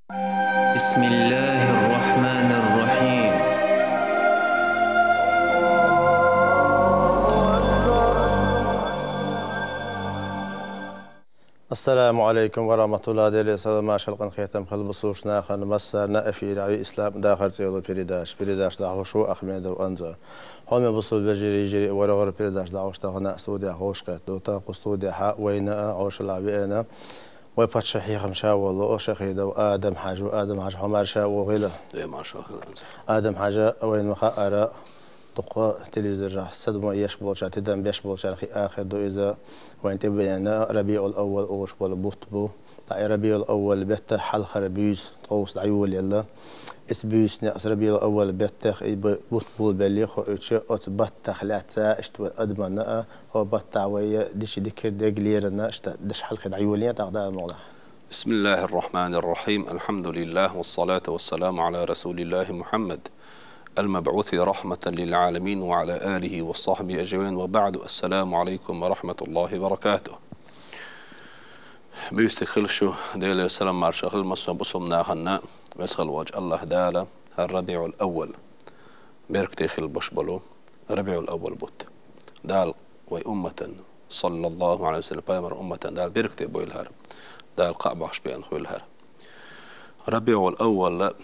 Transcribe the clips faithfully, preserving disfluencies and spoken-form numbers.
بسم الله الرحمن الرحيم. السلام عليكم ورحمة الله. Делера салам, маршал, къинхетам хилда бусалба нахана. Массарна эфирехь ю «Ислам — дахар» цӀе йолу передача. Передача дӀахьош ву Ахмедов Анзор. Хьоме бусалба вежарий, йижарий, вара гӀара передача дӀахьош тахана студехь вовшахкхетта ду. Тахана кху студехь вайна а, хьошалгӀа веана вай паччахьан хьехам чӀоагӀа волу Шахидов Адам-Хьаьжа ву. Адам-Хьаьжа, хьо марша вогӀийла. Де марша хила, Анзор. Адам-Хьаьжа, вайна ма-хаъара, дукха телевизорехь садам еш болчарна, тидам беш болчарна хиъна хир ду иза. Вайн тӀебеана РабиӀул-Аввал олуш болу бутт бу. Ткъа и РабиӀул-Аввал беттан хьалхара буьйса тӀовса дӀайолаелла. Иза буьйсанна, аса РабиӀул-Аввал беттах и бу-, бутт болабелла хоуьйтуш, оцу баттах лаьцна иштта вайн адамна а, хӀокху баттахь вай дича дика хир дерг лерина, иштта даш хьалхе дӀайолаелла тӀаккха Дала мукъ лахь. بسم الله الرحمن الرحيم. الحمد لله والصلاة والسلام على رسول الله محمد المبعوث رحمة للعالمين وعلى آله وصحبه أجمعين وبعد. السلام عليكم ورحمة الله وبركاته. Буьйса дика хила шу, Делера салам, маршал хила массо а бусалба нахана, веза хилла волчу АллахӀ Дала хӀара РабиӀул-Аввал, беркате хила беш болу РабиӀул-Аввал бутт. Дала вайн умматан, саллаллаху Ӏалайхи ва саллам, пайхамаран умматан Дала беркате бойла хӀара. Дала кхаъ бахьаш беана хуьлда хӀара. РабиӀул-Аввал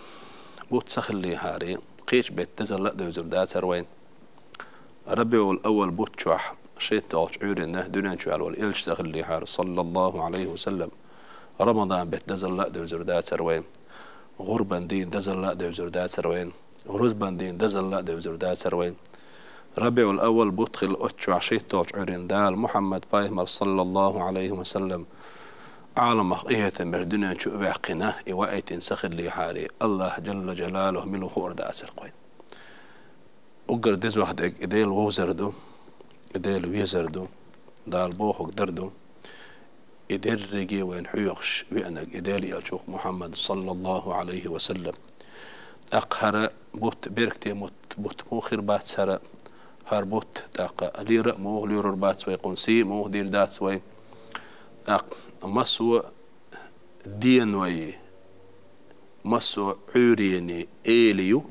бутт ца хиллехьара, кхечу беттан дазалла а девзар дацара вайн. РабиӀул-Аввал бутт чохь шайтталгӀачу Ӏуьйранна дуьнен чу ваьлла волу элча ца хиллехьара, саллаллаху Ӏалайхи ва саллам, Рамадан беттан дазалла а девзар дацара вайн. ГӀурбан дийнан дазалла а девзар дацара вайн. Рузбан дийнан дазалла а девзар дацара вайн. РабиӀул-Аввал бутт хилла оцу чохь шайтталгӀачу Ӏуьйранна Дала Мухьаммад пайхамар, саллаллаху Ӏалайхи ва саллам, Ӏаламах къинхетам беш дуьнен чу а ваьккхина, и ваийтина ца хиллехьара, АллахӀ Джалла Джалалуху мила хуур дацара кхуьнан. Уггар дезох дерг и Дела вовзар ду, и Дела везар ду, Дала бохург дар ду. И дерриге вайна хьоьхуш веанарг и Делан элча ву-кх Мухьаммад, саллаллаху Ӏалайхи ва саллам. ТӀаккха хӀара бутт беркате мутт-, бутт муха хир бац хӀара, хӀара бутт тӀаккха лера а муха лорур бац вай, кхунна сий а муха дийр дац вай. ТӀаккха массо а деной, массо а Ӏуьйренийн эла ю,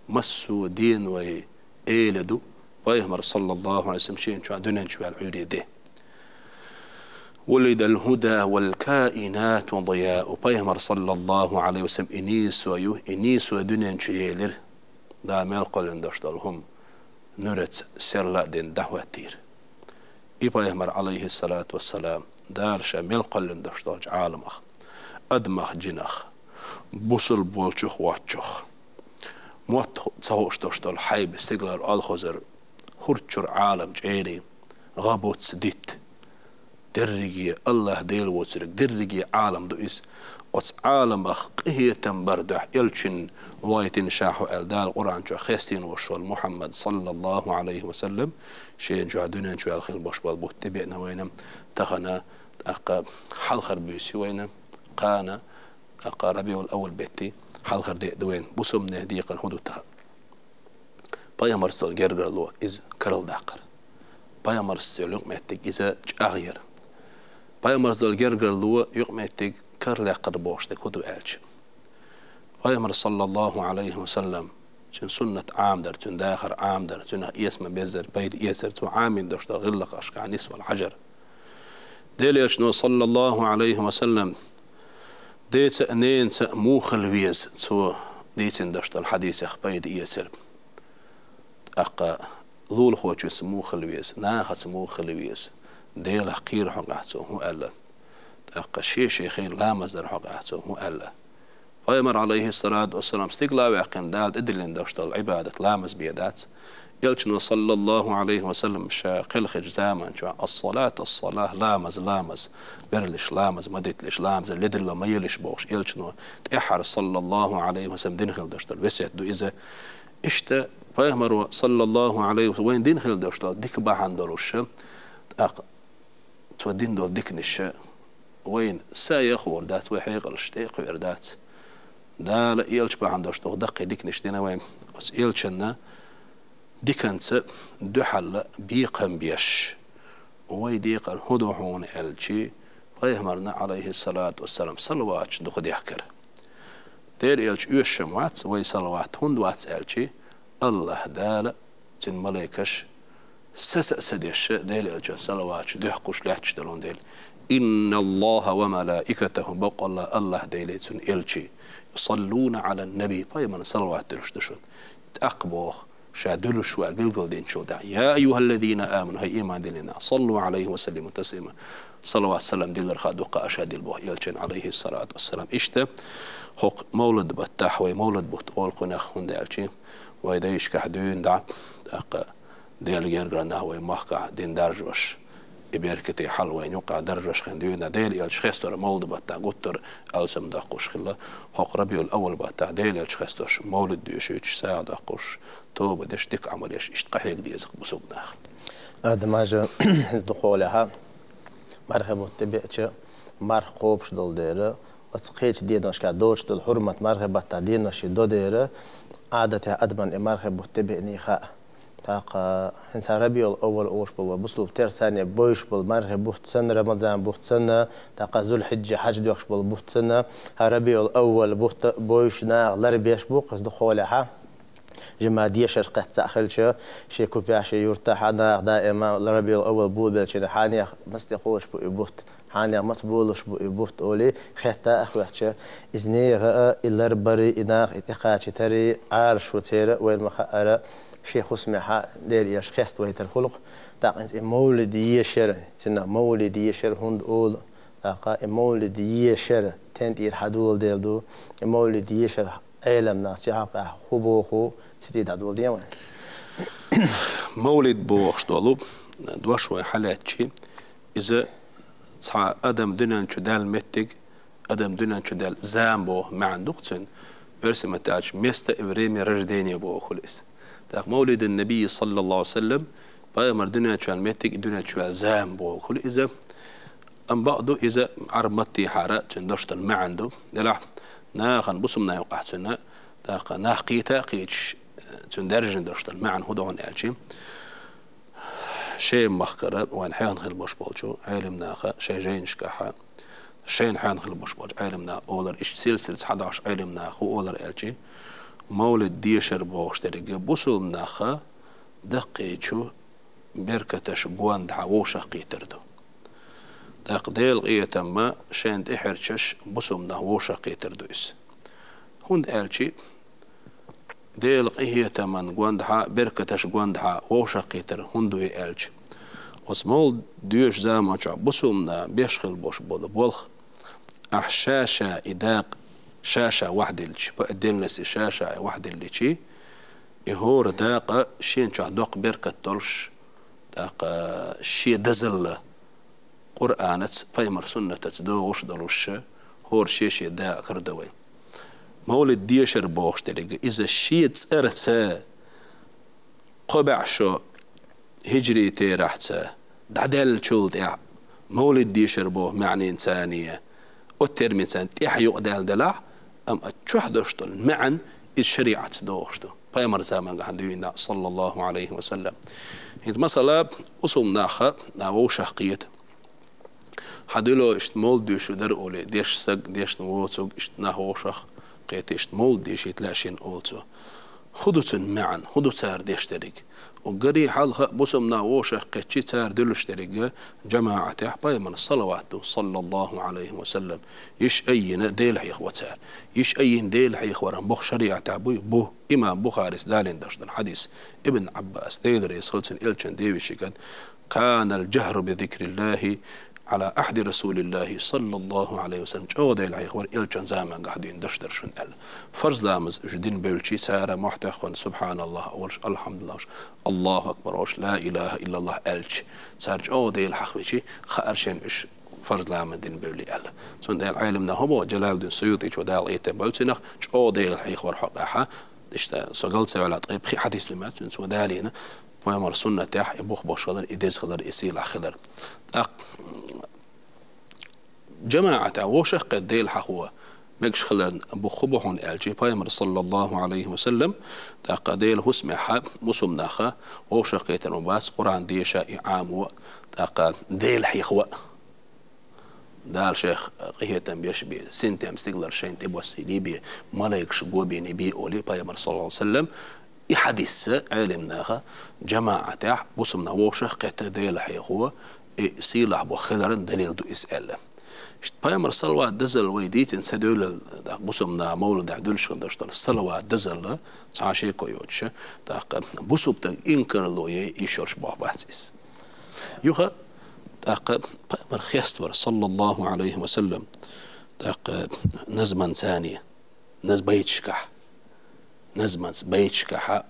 массо а деной эла ду, пайхамар, саллаллаху Ӏалайхи ва саллам, шена чохь дуьнен чу ваьлла Ӏуьйре де. «ولد الهدى والكائنات ضياء». Пайхамар, саллаллаху Ӏалайхи ва саллам, и нийсо ю, и нийсо дуьнен чу елира. Дала мел кхоьллина долуш долу хӀума нуьраца серла а дина дӀахӀоттийра. И пайхамар, Ӏалайхиссалату вассалам, Дала ша мел кхоьллина долуш долчу Ӏаламах, адамах, джинах, бусалба волчух, воцчух, мотт ца хууш долуш долу хьайба, стигалара олхазар, хӀорш чуьра Ӏалам чӀерий, гӀа, буц, дитт, дерриге АллахӀ Дела воцург, дерриге Ӏалам ду иза. Оцу Ӏаламах къинхетам бар дуьхьа элчанна вайтина ша хьо аьлла, Дала Къуръан чохь хестийна волуш волу Мухьаммад, саллаллаху Ӏалайхи ва саллам, шена чохь дуьнен чу ваьлла хилла болуш болу бутт тӀебеана вайна, тахана, тӀаккха хьалхара буьйса ю вайна, кхана, тӀаккха РабиӀул-Аввал беттан хьалхара де а ду вайна. Бусалбанех декхар хӀун ду тахана? Пайхамарца долу гергарло, иза карладаккхар. Пайхамарца йолу юкъаметтиг, иза чӀагӀъяр. Пайхамарца долу гергарло, юкъаметтиг карладаккхар бохуш дерг хӀун ду аьлча, пайхамар, саллаллаху Ӏалайхи ва саллам, цуьнан суннат Ӏамадар, цуьнан дахар Ӏамадар, цуьнах эсма беззар, пайда эцар, цо Ӏамийна долуш долу гӀиллакхашкахь нисвала хьажар. Делан элчано, саллаллаху Ӏалайхи ва саллам, деца а, ненаца а муха хила веза, цо дийцина долуш долу хьадисех пайда эцар. ТӀаккха лулахочуьнца муха хила веза, нахаца муха хила веза, Делах кхерар хьокъехь цо хӀун аьлла, тӀаккха шен-шен хенахь ламаз дар хьокъехь цо хӀун аьлла. Пайхамар, Ӏалайхиссалату вассалам, стигала а ваьккхина, Дала тӀедиллина долуш долу Ӏибадат ламаз бен дац. Элчано, саллаллаху Ӏалайхи ва саллам, ша кхелхинчу заман чохь: «Ас-салат, ас-салат», ламаз, ламаз, верлиш ламаз ма диталаш, ламазан ледарло ма елаш бохуш, элчано тӀаьххьара, саллаллаху Ӏалайхи ва саллам, дина хилла долуш долу весет ду иза. Иштта пайхамаро, саллаллаху Ӏалайхи ва саллам, вайна дина хилла долуш долу дика бахьана долуш, тӀаккха цо дина долу диканаш вайна са а яхор дац, вай хьекъалш тӀе а кхуьур дац. Дала элча бахьана долуш долу даккхий диканаш дина вайна. Оцу элчанна диканца дуьхьал бекхам беш, вай декхар хӀун ду хьуна аьлча, пайхамарна, Ӏалайхиссалату вассалам, салаваташ дукха дехкар. Дела элча оьшуш-м вац, вай салават хӀунда вац аьлча, АллахӀ Дала, цуьнан малайкаш, са-са а ца деш, Дела элчан салаваташ доьхкуш лаьтташ долун Дела. «Инна Аллаха ва малаикатаху», баккъалла АллахӀ Делий, цуьнан элчий, «юсаллуна Ӏалан наби», пайхамарна салават дуьлуш ду шуна. ТӀаккха боху, ша дуьлуш ву аьлла билгалдинчул тӀаьхьа: «Я айюхаллазина аману», хӀай иман диллина нах, «саллу Ӏалайхи ва саллиму таслима», салават-салам дилларх а дукха аша дилла боху элчан, Ӏалайхиссалату вассалам. Иштта хӀокху мовлид баттахь, вай мовлид бутт олу кхунах, хӀунда аьлча вай дайшкахь дуьйна дӀа, тӀаккха Делан гергара нах вай махкахь дина даржош, и беркате хьал вайна юкъахь даржош хин дуьйна, Дела элча хестор мовлид баттахь гуттар а алсам доккхуш хилла. ХӀокху Рабиул-Аввал баттахь Дела элча хестош, мовлид доьшуьйтуш, сагӀа доккхуш, тоба деш, дика Ӏамал еш, иштта къахьега деза бусулба нах. Адамаша, иза дукхахьолехьа, мархи бутт тӀебеача, марха кхобуш долу дера, оцу кхечу деношкахь доцуш долу хьурмат мархи баттахь деноший до дера, Ӏадатехь адаман и мархи бутт тӀебеъний хаьа. ТӀаккха хӀинца Рабиул-Аввал олуш болу, бусулба терца царне бовзуш болу мархи бутт санна, Рамазан бутт санна, тӀаккха Зуль-Хьиджа хьаьж доьхуш болу бутт санна, хӀара Рабиул-Аввал бутт бовзуш наха ларбеш бу, кхуза дукхахьолехьа. Жима дешар кхетта ца хилча, шен купехь, шен юьртахь наха даима Рабиул-Аввал болабелча, хьенех маца тӀекхочуш бу и бутт, хьенех маца болуш бу и бутт олий, хетта а хоьттуш, иза нехан а и ларбарий, и наха и тӀекхачийтарий, Ӏалашо церан а вайна ма-хаъара, шен хӀусамехьа Дела элча хеставайтар хуьлу-кх. ТӀаккха иза и мовлид ешар, цунах мовлид ешар хӀунда олу, тӀаккха и мовлид ешар стен тӀера хьадоладелла ду, и мовлид ешар Ӏеламнаха цу хьокъехь хӀун боху, цу тӀе дӀадоладе вайн. Мовлид бохуш долу дош вай хьалаьцчи, иза цхьа адам дуьнен чу даьлла меттиг, адам дуьнен чу даьлла зама боху маьӀна ду-кх цуьнан. Оьрсийн маттахь аьлча, место и время рождения боху хуьлу иза. ТӀаккха мовлидун набий, саллаллаху Ӏалайхи ва саллам, пайхамар дуьнен чу ваьлла меттиг, и дуьнен чу ваьлла зама боху хуьлу иза. Амма бакъду, иза Ӏарбийн маттахьара цуьнан дош долу маьӀна ду. Делахь нахана, бусулба нахана юкъахь цуьнан, тӀаккха нах кхета а кхеташ, цуьнан даьржина дош долу маьӀна хӀун ду хьуна аьлчи, Шема-махкара вайна хьехна хилла болуш болчу Ӏеламнаха шайн жайнашкахьа, шайна хьехна хилла болуш болчу Ӏеламнаха олар, иштта силсила схьадогӀуш Ӏеламнаха хӀун олар аьлчи, мовлид дешар бохуш дерриге бусулба наха даккхийчу беркаташ гондахьа вовшахкхетар ду. ТӀаккха Делан къинхетамма шайна тӀехьерчаш бусулба нах вовшахкхетар ду иза. ХӀунда аьлчи Делан къинхетаман гондахьа, беркаташ гондахьа вовшахкхетар хӀунда ву аьлча, оцу мовлид доьшучу заманчохь бусулба наха беш хилла болуш болу болх, ахь ша-ша и дакъа ша-ша вахьделчи, по отдельности ша-ша и вахьделличи, и хӀора дакъа шена чохь доккха беркат долуш, тӀаккха шен дазалла Къуръанаца, пайхамар суннатаца догӀуш долуш, хӀора шен-шен дакъа карадо вай. Мовлид дешар бохуш дерриге, иза шен цӀарца кхо бӀе шо хӀиджрий терахьца дӀадаьллачул тӀаьхьа мовлид дешар боху маьӀнина царна, оцу терминца тӀаьхьа юкъадаьлла делахь, амма чохь дош долу маьӀна иза шариӀатца догӀуш ду. Пайхамар замангахь дуьйна, саллаллаху Ӏалайхи ва саллам. ХӀинца масала, бусулба наха вовшахкхета. Хьан дуьло иштта мовлид доьшуш дара олий, дешна стаг, дешна воцург, иштта нах вовшахкхета, иштта мовлид дешийта лаьа шена олу цо. ХӀун ду цуьнан маьӀна, хӀун ду цара деш дерриг? Уггаре хьалха бусулба нах вовшахкхетчи цара дуьллуш дерриге жамаӀатехь пайхамарна салават ду, саллаллаху Ӏалайхи ва саллам. Йиш айина Дела хьехаво цара. Йиш айина Дела хьехавар боху шариӀатехь буй? Бу. Имам Бухарис далийна дош долу хьадис. Ибн Ӏаббас, Дела реза хуьлда цунна, элчан девешин кӀант: «Канал жахру би зикриллахи Ӏала ахьди Расулиллахи саллаллаху Ӏалайхи ва саллам». ЧӀогӀа Дела хьехавар элчан замангахь дуьйна дош дара шуна аьлла. Фарз ламаз уьш дина бевлчи цара мохь тоьхна субхьаналлахӀ олуш, алхьамдулиллахӀ олуш, Аллаху акбар олуш, ла илахӀа иллаллахӀ аьлча, цара чӀогӀа Дела хьахвичи, хаьара шайна уьш фарз ламаз дина бевлли аьлла. Цундела Ӏеламнаха хӀун боху, Джалалуддин СуютӀичо, Дала къинхетам бойла цунах, чӀогӀа Дела хьехавар хьокъехьа, иштта со гал ца ваьлла ткъе пхи хьадис луьйма цуьнан, цо далийна, пайхамар суннатехь и бух беш хилар, и деза хилар, и сийлахь хилар. ТӀаккха жамаӀатехь вовшахкхетта Дела хьахо мегаш хиларна бух хӀун бу хьуна аьлчи, пайхамар, саллаллаху Ӏалайхи ва саллам, тӀаккха Делан хӀусамехьа бусулба наха вовшахкхетар ма бац, Къуръан деша и Ӏамо, тӀаккха Дела хьехаво. Дала шайх къахетам беш бе, синтем стигалара шайна тӀебоссийна бе, малайкаш гобийна бе олий пайхамар, саллаллаху Ӏалайхи ва саллам. И хьадис Ӏелимнаха жамаӀатехь бусалба нах вовшах кхетта Дела хьехо, и сийлахь бо хиларан далил ду иза аьлла. Иштта пайхамар салават дазал вай дийцина ца девллал, тӀаккха бусалба наха мовлидехь дуьллуш хила долуш долу салават дазалла цхьа а шеко йоцуша, тӀаккха бусалба стаг инкарло яй йиш йолуш болх бац иза. Юха, тӀаккха пайхамар хеставар, саллаллаху Ӏалайхи ва саллам, тӀаккха назман цани, наз байташкахь, назманца байташкахьа,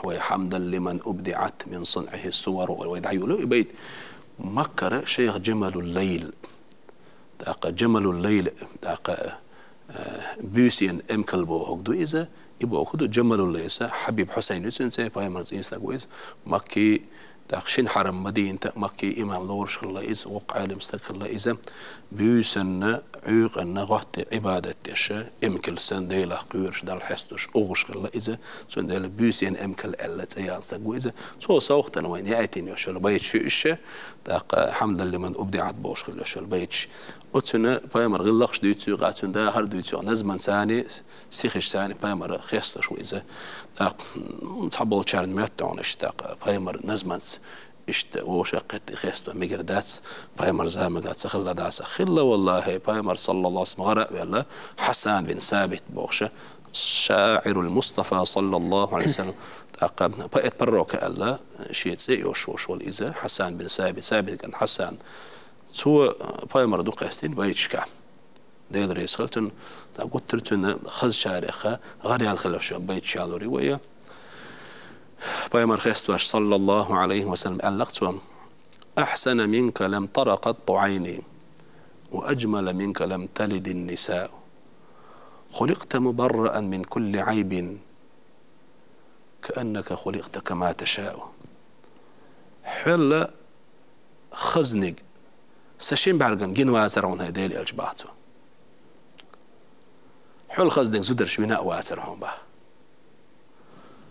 вай «Хьамдан лиман убдиӀат мин сунӀихи сувару», вай дӀайолу и байт. Маккара шайх Джамалул-Лайл, тӀаккха Джамалул-Лайл, тӀаккха, э, буьйсанна эмкал бохург ду иза, и бохург ду Джамалул-Лайла, Хьабиб Хьусайн ю цуьнан цӀе, пайхамаран цӀийнан стаг ву иза, Макки, тӀаккха шина хьарам Мадинат, Макки имам лоруш хилла иза, воккха Ӏелам стаг хилла иза, буьйсанна, Ӏуьйкъанна гӀоттий Ӏибадат деш, эмкал санна Делах кхоьруш, Далла хьесташ, угӀуш хилла иза, цундела буьйсанна эмкал аьлла цӀе яьлла стаг ву иза. Цо совгӀатана вайна яийтина йолуш йолу байташ ю иша, тӀаккха «Хьамдан лиман убдиӀат» бохуш хилла йолу байташ. Оцунна пайхамар гӀиллакхаш дуьйцу юкъа, цуьнан дахар дуьйцу юкъа, назман цани, стихаш цани пайхамар хеставаш ву иза. ТӀаккха, м, цхьаболчарна моьтту хьуна иштта, тӀаккха пайхамар назманца иштта вовшах кхетта хеставан мегар дац, пайхамар заманга ца хилла дац. Хилла, валлахӀи, пайхамар, саллаллаху Ӏалайхи ва саллам, гӀара а ваьлла, Хьасан бин Сабит бохуша, шаӀирул Мустафа, саллаллаху Ӏалайхи ва саллам, тӀаккха поэт пророка аьлла, шен цӀе йолуш волуш волу иза, Хьасан бин Сабит, Сабит кӀант Хьасан. Цо, э, пайхамар ду кхестина байташкахь. Дела реза хила цунна, тӀаккха гуттар а цуьнан хазачарех гӀараяьлла хилла йолу байташ ялор ю вай. Пайхамар хеставаш, саллаллаху Ӏалайхи ва саллам, аьлла-кх цо: «Ахьсана минка лам тара къатту Ӏайни, ва аджмала минка лам талидин нисау. Хуликъта мубарраан мин кулли Ӏайбин, кааннака хуликъта кама ташау». Хьол хазаниг, сан шин бӀаьргана гина вацара хьуна, хӀай Делан элча, бах цо. Хьол хазаниг зударша вина а вацара хьуна, бах.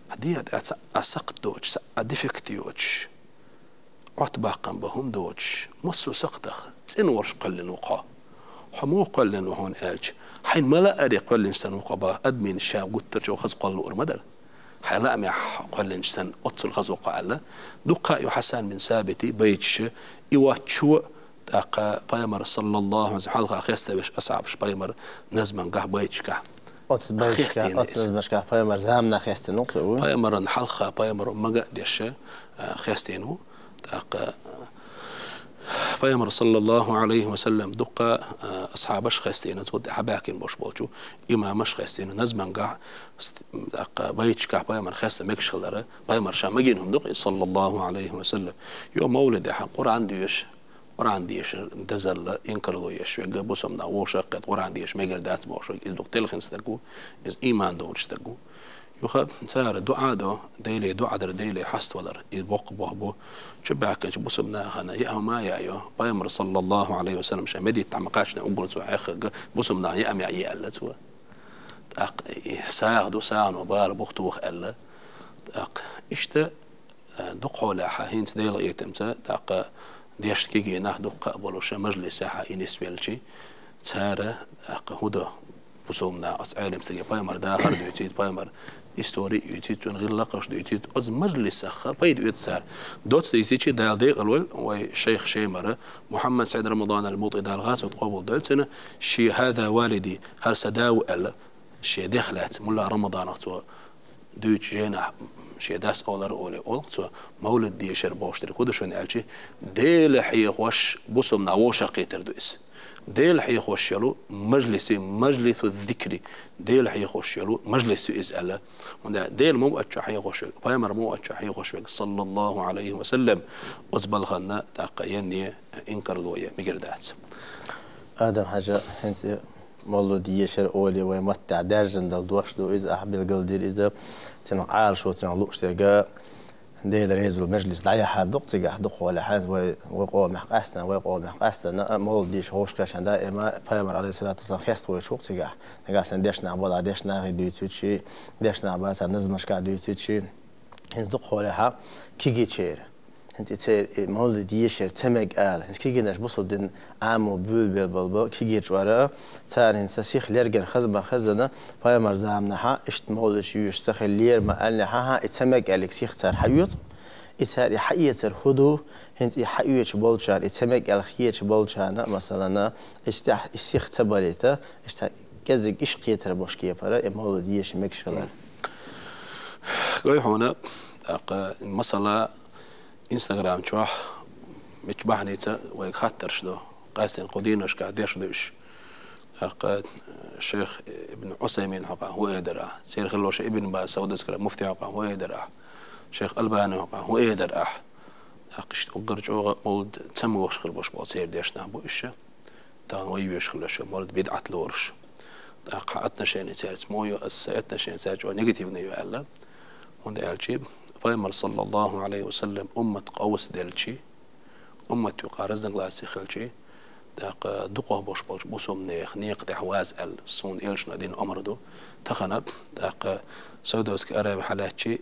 Хьан дегӀа тӀехь цхьа а сакхт доцуш, цхьа а дефект йоцуш, Ӏоттабаккхам бан хӀума доцуш, массо а сакхтах цӀена волуш кхоьллина ву-кх хьо. Хьо муха кхоьллина ву хьуна аьлча, хьайна ма-лаъаре кхоьллинчу санна ву-кх хьо, бах, адамийн ша гуттар а чӀогӀа хаза кхоллалур ма дара. Хьайн лаамехь кхоьллинчу санна, оццул хаза ву-кх хьо аьлла. Дуккха а ю Хьасан бин Сабита байташ, и воцчо, тӀаккха пайхамар, саллаллаху Ӏалайхи ва саллам, хьалха хеставеш асхьабаш пайхамар назмангахь, байташкахь. Оцу байташкахь, хестийна оцу иза. Назмашкахь пайхамар заманахь хестийна ву-кх цо, ву? Пайхамаран хьалха, пайхамар мага а деш, а, хестийна ву. ТӀаккха, а, пайхамар, саллаллаху Ӏалайхи ва саллам, дуккха, а, асхьабаш хестийна, цул тӀаьхьа баьхкина болуш болчу имамаш хестийна, назмангахь, ст-, тӀаккха байташкахь пайхамар хеста мегаш хилара, пайхамар ша магийна хӀума ду-кх иза, саллаллаху Ӏалайхи ва саллам. Йо, мовлидехь Къуръан доьшу, Къуръан дешар дазалла инкарло еш верг, бусалба нах вовшах кхетта Къуръан деша мегар дац бохуш верг, иза дукха телхина стаг ву, иза ийман долуш стаг ву. Юха цара дуӀа до, Деле дуӀа дар, Деле хьаставалар, иза боккха болх бу. Чубаьхкинчу бусалба нахана яа хӀума а яайо, пайхамар, саллаллаху Ӏалайхи ва саллам, шайн медийттахь ма кхаччане уггар цо хьеххарг, бусалба наха яа хӀума яайо аьлла цо. ТӀаккха и сагӀа ду, сагӀано бала бух тоха аьлла. ТӀаккха иштта, а, дукха хьолехь хӀинца Делан къинхетамца, тӀаккха дешна кегий нах дуккха а болуш, мажлисехь и нисвелча, цара, тӀаккха хӀун до, бусалба наха оцу Ӏелам стаге пайхамар дахар дуьйцийта, пайхамар истори а дуьйцийта, цуьнан гӀиллакхаш дуьйцийта, оцу мажлисах пайда оьцу цара. Доцца дийцича, Дала декъалвойла вай шайх Шемара, Мухьаммад Саид Рамадан ал-МутӀи, Дала гӀазот къобалдойла цуьнан, шен «ХӀаза валиди», хӀара сан да ву аьлла, шен дех лаьцна, мулла Рамаданах цо дуьйцу жайнахь, шен дас олар олий олу-кх цо, мовлид дешар бохуш дерг хӀун ду шуна аьлча, Дела хьехош бусалба нах вовшах кхетар ду иза. Дела хьехош йолу мажлис, мажлису зикри, Дела хьехош йолу мажлис ю иза аьлла. ХӀунда Дела ма ву оцу чохь хьехош верг, пайхамар ма ву оцу чохь хьехош верг, саллаллаху Ӏалайхи ва саллам, оцу балханна тӀаккха янне инкарло ян мегар дац. Адам-Хьажа, хӀинца и мовлид дешар олий вай маттехь даьржина долу дош ду иза, ахь билгалдира иза, цуьнан Ӏалашо, цуьнан лууш дерг, Дела реза волу мажлис дӀаяхьар ду-кх цигахь, дукха хьолехь хьайна вай, вай къомехь къаьстина, вай къомехь къаьстина, а, мовлид дийша ховшахкхетча ша даима пайхамар, Ӏалайхиссалату вассалам, хеставойтуш ву-кх цигахь. Нагахь санна дешна нах бала, дешна нахе дуьйцуьйтуш, дешна нах бацахь назмашкахь дуьйцуьйтуш. ХӀинца дукха хьолехь кегийчеран. ХӀинца церан и мовлид ешар ца мег ала. ХӀинца кегийнаш бусалба дин Ӏамо буьйлабелла болу кегийчара, царна хӀинца сиха лерган хаза ма хазана, пайхамар заманахьа иштта мовлид йоьшуш ца хиллера ма аьллинехьа, хӀан, и ца мег аьллиг сиха цара хьаоьцу. И цара и хьаэцар хӀун ду, хӀинца и хьаоьцуш болчарна, и ца мег аьлла хеташ болчарна, масалана, иштта и сиха ца балийта, иштта кӀезиг иш кхетар бош кепара, и мовлид еша мегаш хилар. Гой хьуна, тӀаккха, масала, Инстаграм чохь мичча бахьаница вайга хаттарш ду. Къаьстина кху дийнашкахь деш ду уьш. ТӀаккха шейх Ибн Ӏусаймин хьокъехь хӀун эр дара ахь? Церан хиллачу Ибн Баз, Саудовскара муфти хьокъехь хӀун эр дара ахь? Шейх Албани хьокъехь хӀун эр дара ахь? ТӀаккха иштта уггар чӀогӀа мовлид ца могуш хир болуш болу церан дешнаш бу уьш. Тахана вай вешан хилла шо мовлид бидӀат лоруш. ТӀаккха хьан отношение цаьрца муха ю, аса сан отношение цаьрца чӀогӀа негативный ю аьлла. ХӀунда аьлча, пайхамар, саллаллаху Ӏалайхи ва саллам, уммат къовсаделча, уммат юкъа разногласие хилча, тӀаккха дукхах болуш болчу бусалбанех некха тӀехь ваза аьлла, суна элчано дина омра ду. Тахана, тӀаккха Саудовская Аравия хьалаьцча,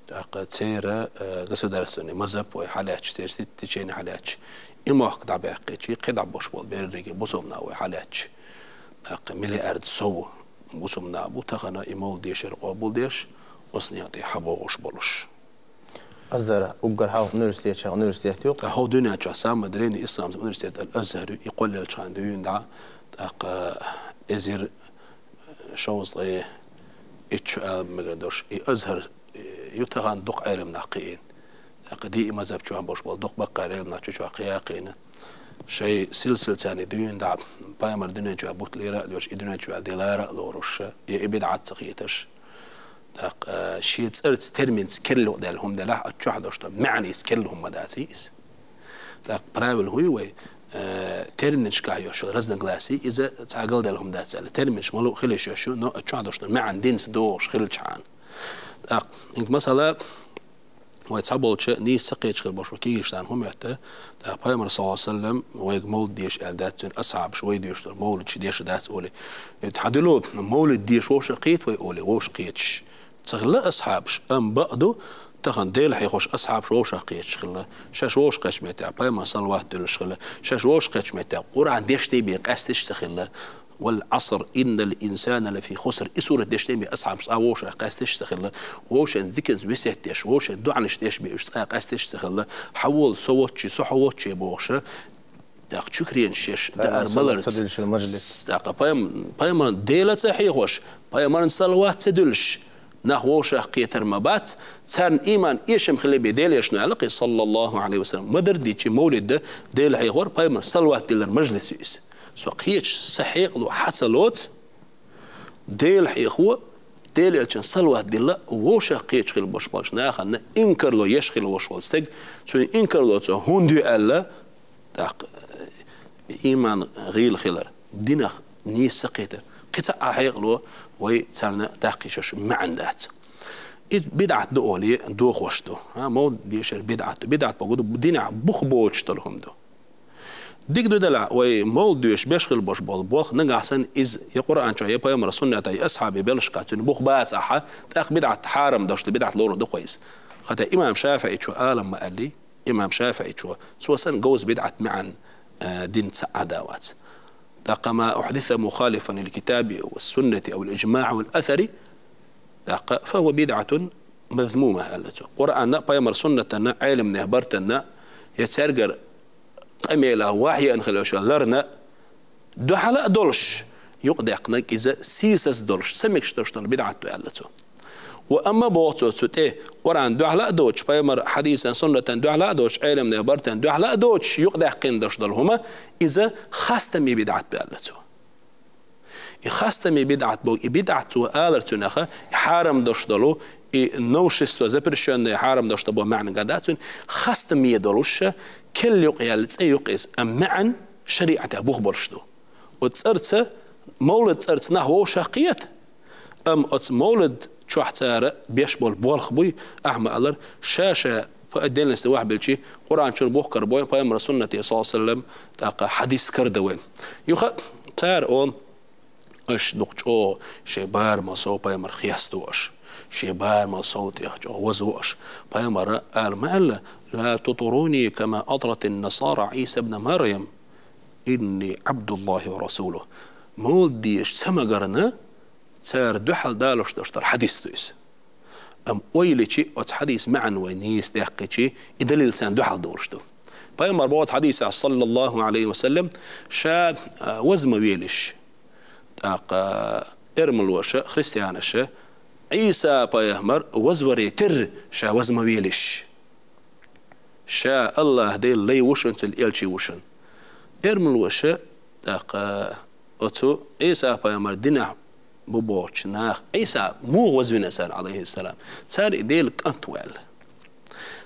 тӀаккха церан, э, государственный мазхаб вай хьалаьцча, церан течение хьалаьцча, и мохк дӀабаьккхича, кхидӀа болуш болу берриге бусалба нах вай хьалаьцча, тӀаккха миллиард сов бусалба нах бу тахана и мовлид дешар къобалдеш, оцу некъа тӀе хьабогӀуш болуш. Азхара, уггар хьалха университет, шайн университет ю? ТӀаккха хӀокху дуьнен чохь самый древний исламский университет Аль-Азхар ю, и кхоллаелча хьан дуьйна дӀа, тӀаккха эзар шовзткъе итт шо ала мегар долуш, и Азхар ю тахана дукха Ӏелам нах кхиийна. ТӀаккха диъ мазхаб чохь болуш болу дукха баккхий Ӏелам нах чу чохь кхиа кхиийна. Шайн силсилцарний дуьйна дӀа, пайхамар дуьнен чохь бутталера а лоьруш, и дуьнен чохь делара а лоруш, я и бидӀат ца кхеташ. ТӀаккха, э, шен цӀарца терминца керла юкъадаьлла хӀума делахь, оцу чохь долуш долу маьӀница керла хӀума ма дац иза. ТӀаккха правило хӀун ю вай, э, терминашкахь йолуш йолу разногласие, иза цхьа галдаьлла хӀума дац аьлла. Терминаш ма луъу хила йиш йолуш ю, но оцу чохь долуш долу маьӀна динца догӀуш хилчахьана. ТӀаккха, хӀинца масала, вай цхьаболчу нийса ца кхеташ хир болуш бу кегийчарна хӀун моьтту, тӀаккха пайхамар, саллаллаху Ӏалайхи ва саллам, вайга мовлид деша аьлла дац, цуьнан асхьабаш вай доьшуш долу мовлид шу деша дац олий. Хьан дуьло мовлид деша вовшах кхета вай олий, вовшах кхеташ ца хилла асхьабаш, амма бакъ ду, тахана Дела хьехош асхьабаш вовшах кхеташ хилла. Шаьш вовшах кхечу меттехь пайхамар салават дуьллуш хилла. Шаьш вовшах кхечу меттехь Къуръан дешнийн бен къаьсташ ца хилла. «Вал Ӏаср, иннал инсана лафи хуср». И сурат дешнийн бен асхьабаш цкъа вовшах къаьсташ ца хилла. Вовшийн диканца весет деш, вовшийн доӀанаш деш бен уьш цкъа къаьсташ ца хилла. Хьан волу со воцчий, со хьо воцчий бохуш, тӀаккха чуьхренаш еш, даар маларца. Ца дуьллуш йолу мажлис. ТӀаккха пайхам-, пайхамар Дела ца хьехош, пайхамарна салават ца дуьллуш, нах вовшах кхетар ма бац, царна ийман эшам хилла бен Делан Элчано аьлла кхин, саллаллаху Ӏалайхи ва саллам. Ма-дарра дийцича, мовлид дан, Дела хьехор, пайхамар салават диллар мажлис ю иза. Со кхеташ, сан хьекъало хьан ца лоцу, Дела хьехо, Делан Элчанна салават дилла, вовшах кхеташ хила болуш болчу нахана инкарло еш хила волуш волу стаг, цуьнан инкарло цо хӀунда ю аьлла, тӀаккха, э, ийман гӀийла хилар, динах нийса ца кхетар, кхин цхьа а хьекъало вай царна даккхийчуш маьӀна дац. И бидӀат ду олий дохош ду. А, мовлид дешар бидӀат ду. БидӀат бохург ду, динехь бух боцуш долу хӀума ду. Дика ду делахь, вай мовлид доьшуш беш хила болуш болу болх нагахь санна иза я Къуръан чохь, я пайхамар суннатехь, я асхьабийн белхашкахь цуьнан бух бацахь, тӀаккха бидӀат хьарам долуш ду, бидӀат лорур ду-кх вай иза. ХӀаьта имам ШафиӀичо алам ма аьллий, имам ШафиӀичо, цо санна говза бидӀат маьӀна, э, дина цхьа а да вац. ТӀаккха ма ухдиса мухалифан лил китаби ва суннати ав лил иджмаӀи вал асари, тӀаккха фа хӀува бидӀатун мазмума аьлла цо. Къуръанна, пайхамар суннатана, Ӏеламнех бартанна, я цаьргара къамела вахьйиан хила йолуш ларна, дуьхьала а долуш, юкъадаьккхинарг иза сийсаз долуш, ца мегаш долуш долу бидӀат ду аьлла цо. Ва амма боху цо цу тӀе, Къуръан дуьхьала а доцуш, пайхамар хьадисан, суннатан дуьхьала а доцуш, Ӏеламнех бартан дуьхьала а доцуш, юкъадаьккхина долуш долу хӀума, иза хастаме бидӀат ду аьлла цо. И хастаме бидӀат боху, и бидӀат цо алар цуьнах, и хьарам долуш долу, и новшество, запрещённое, хьарам долуш долу боху маьӀна ган дац цуьнан, хастаме долуш, керла юкъа яьлла цӀе ю-кх иза, амма маьӀна шариӀатехь бух болуш ду. Оцу цӀарца, мовлид цӀарца нах вовшах кхета. Амма оцу мовлид чохь цара беш болу болх буй, ахьа ма-аллара, ша-ша по отдельности вахьбелчи, Къуръан чуьра бух карабо вайна, пайхамар суннате, саллаллаху Ӏалайхи ва саллам, тӀаккха хьадис карадо вайна. Юха цара олу, аша дукха чӀогӀа шайн барамал сов пайхамар хесто аша. шен барамал сов тӀех чӀогӀа ваза ву аш. Пайхамара ала ма аьлла: «لا تطروني كما أطرت النصارى عيسى ابن مريم، إني عبد الله ورسوله». Мовлид деш ца магарна, цара дуьхьал далош долуш долу хьадис ду иза. Амма ойла йича, оцу хьадисан маьӀна вай нийса даьккхича, и далил царна дуьхьал долуш ду. Пайхамар боху оцу хьадисехь, саллаллаху Ӏалайхи ва саллам, ша, а, ваза ма велаш. ТӀаккха эрмалоша, христианаша, Ӏийса пайхамар вазваре терра ша ваза ма велаш. Ша АллахӀ Делан лай ву шуна, цуьнан элча ву шуна. Эрмалоша, тӀаккха оцу Ӏийса пайхамар динехь бу бохучу наха Ӏийса муха вазвина цара, Ӏалайхиссалам? Цара и Делан кӀант ву аьлла.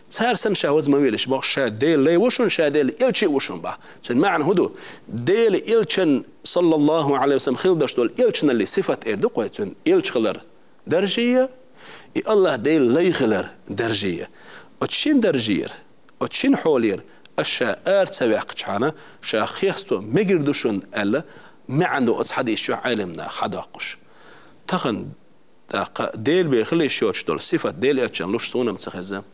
Цара санна ша ваза ма велаш боху, ша Делан лай ву шуна, ша Делан элча ву шуна боху. Цуьнан маьӀна хӀун ду? Делан элчан, саллаллаху Ӏалайхи ва саллам, хила даш долу элчаналли сифат эр ду кхой, цуьнан элча хилар даржийя, и АллахӀ Делан лай хилар даржийя. Оцу шина даржера, оцу шина хьолера аш ша ара ца ваьккхачхьана, ша хесто мегар ду шуна аьлла, маьӀна ду оцу хьадис чохь Ӏелам наха хьадоккхуш. Тахана, тӀаккха, Делан бен хила йиш йоцуш долу сифат Делан элчан луш суна-м ца хеза.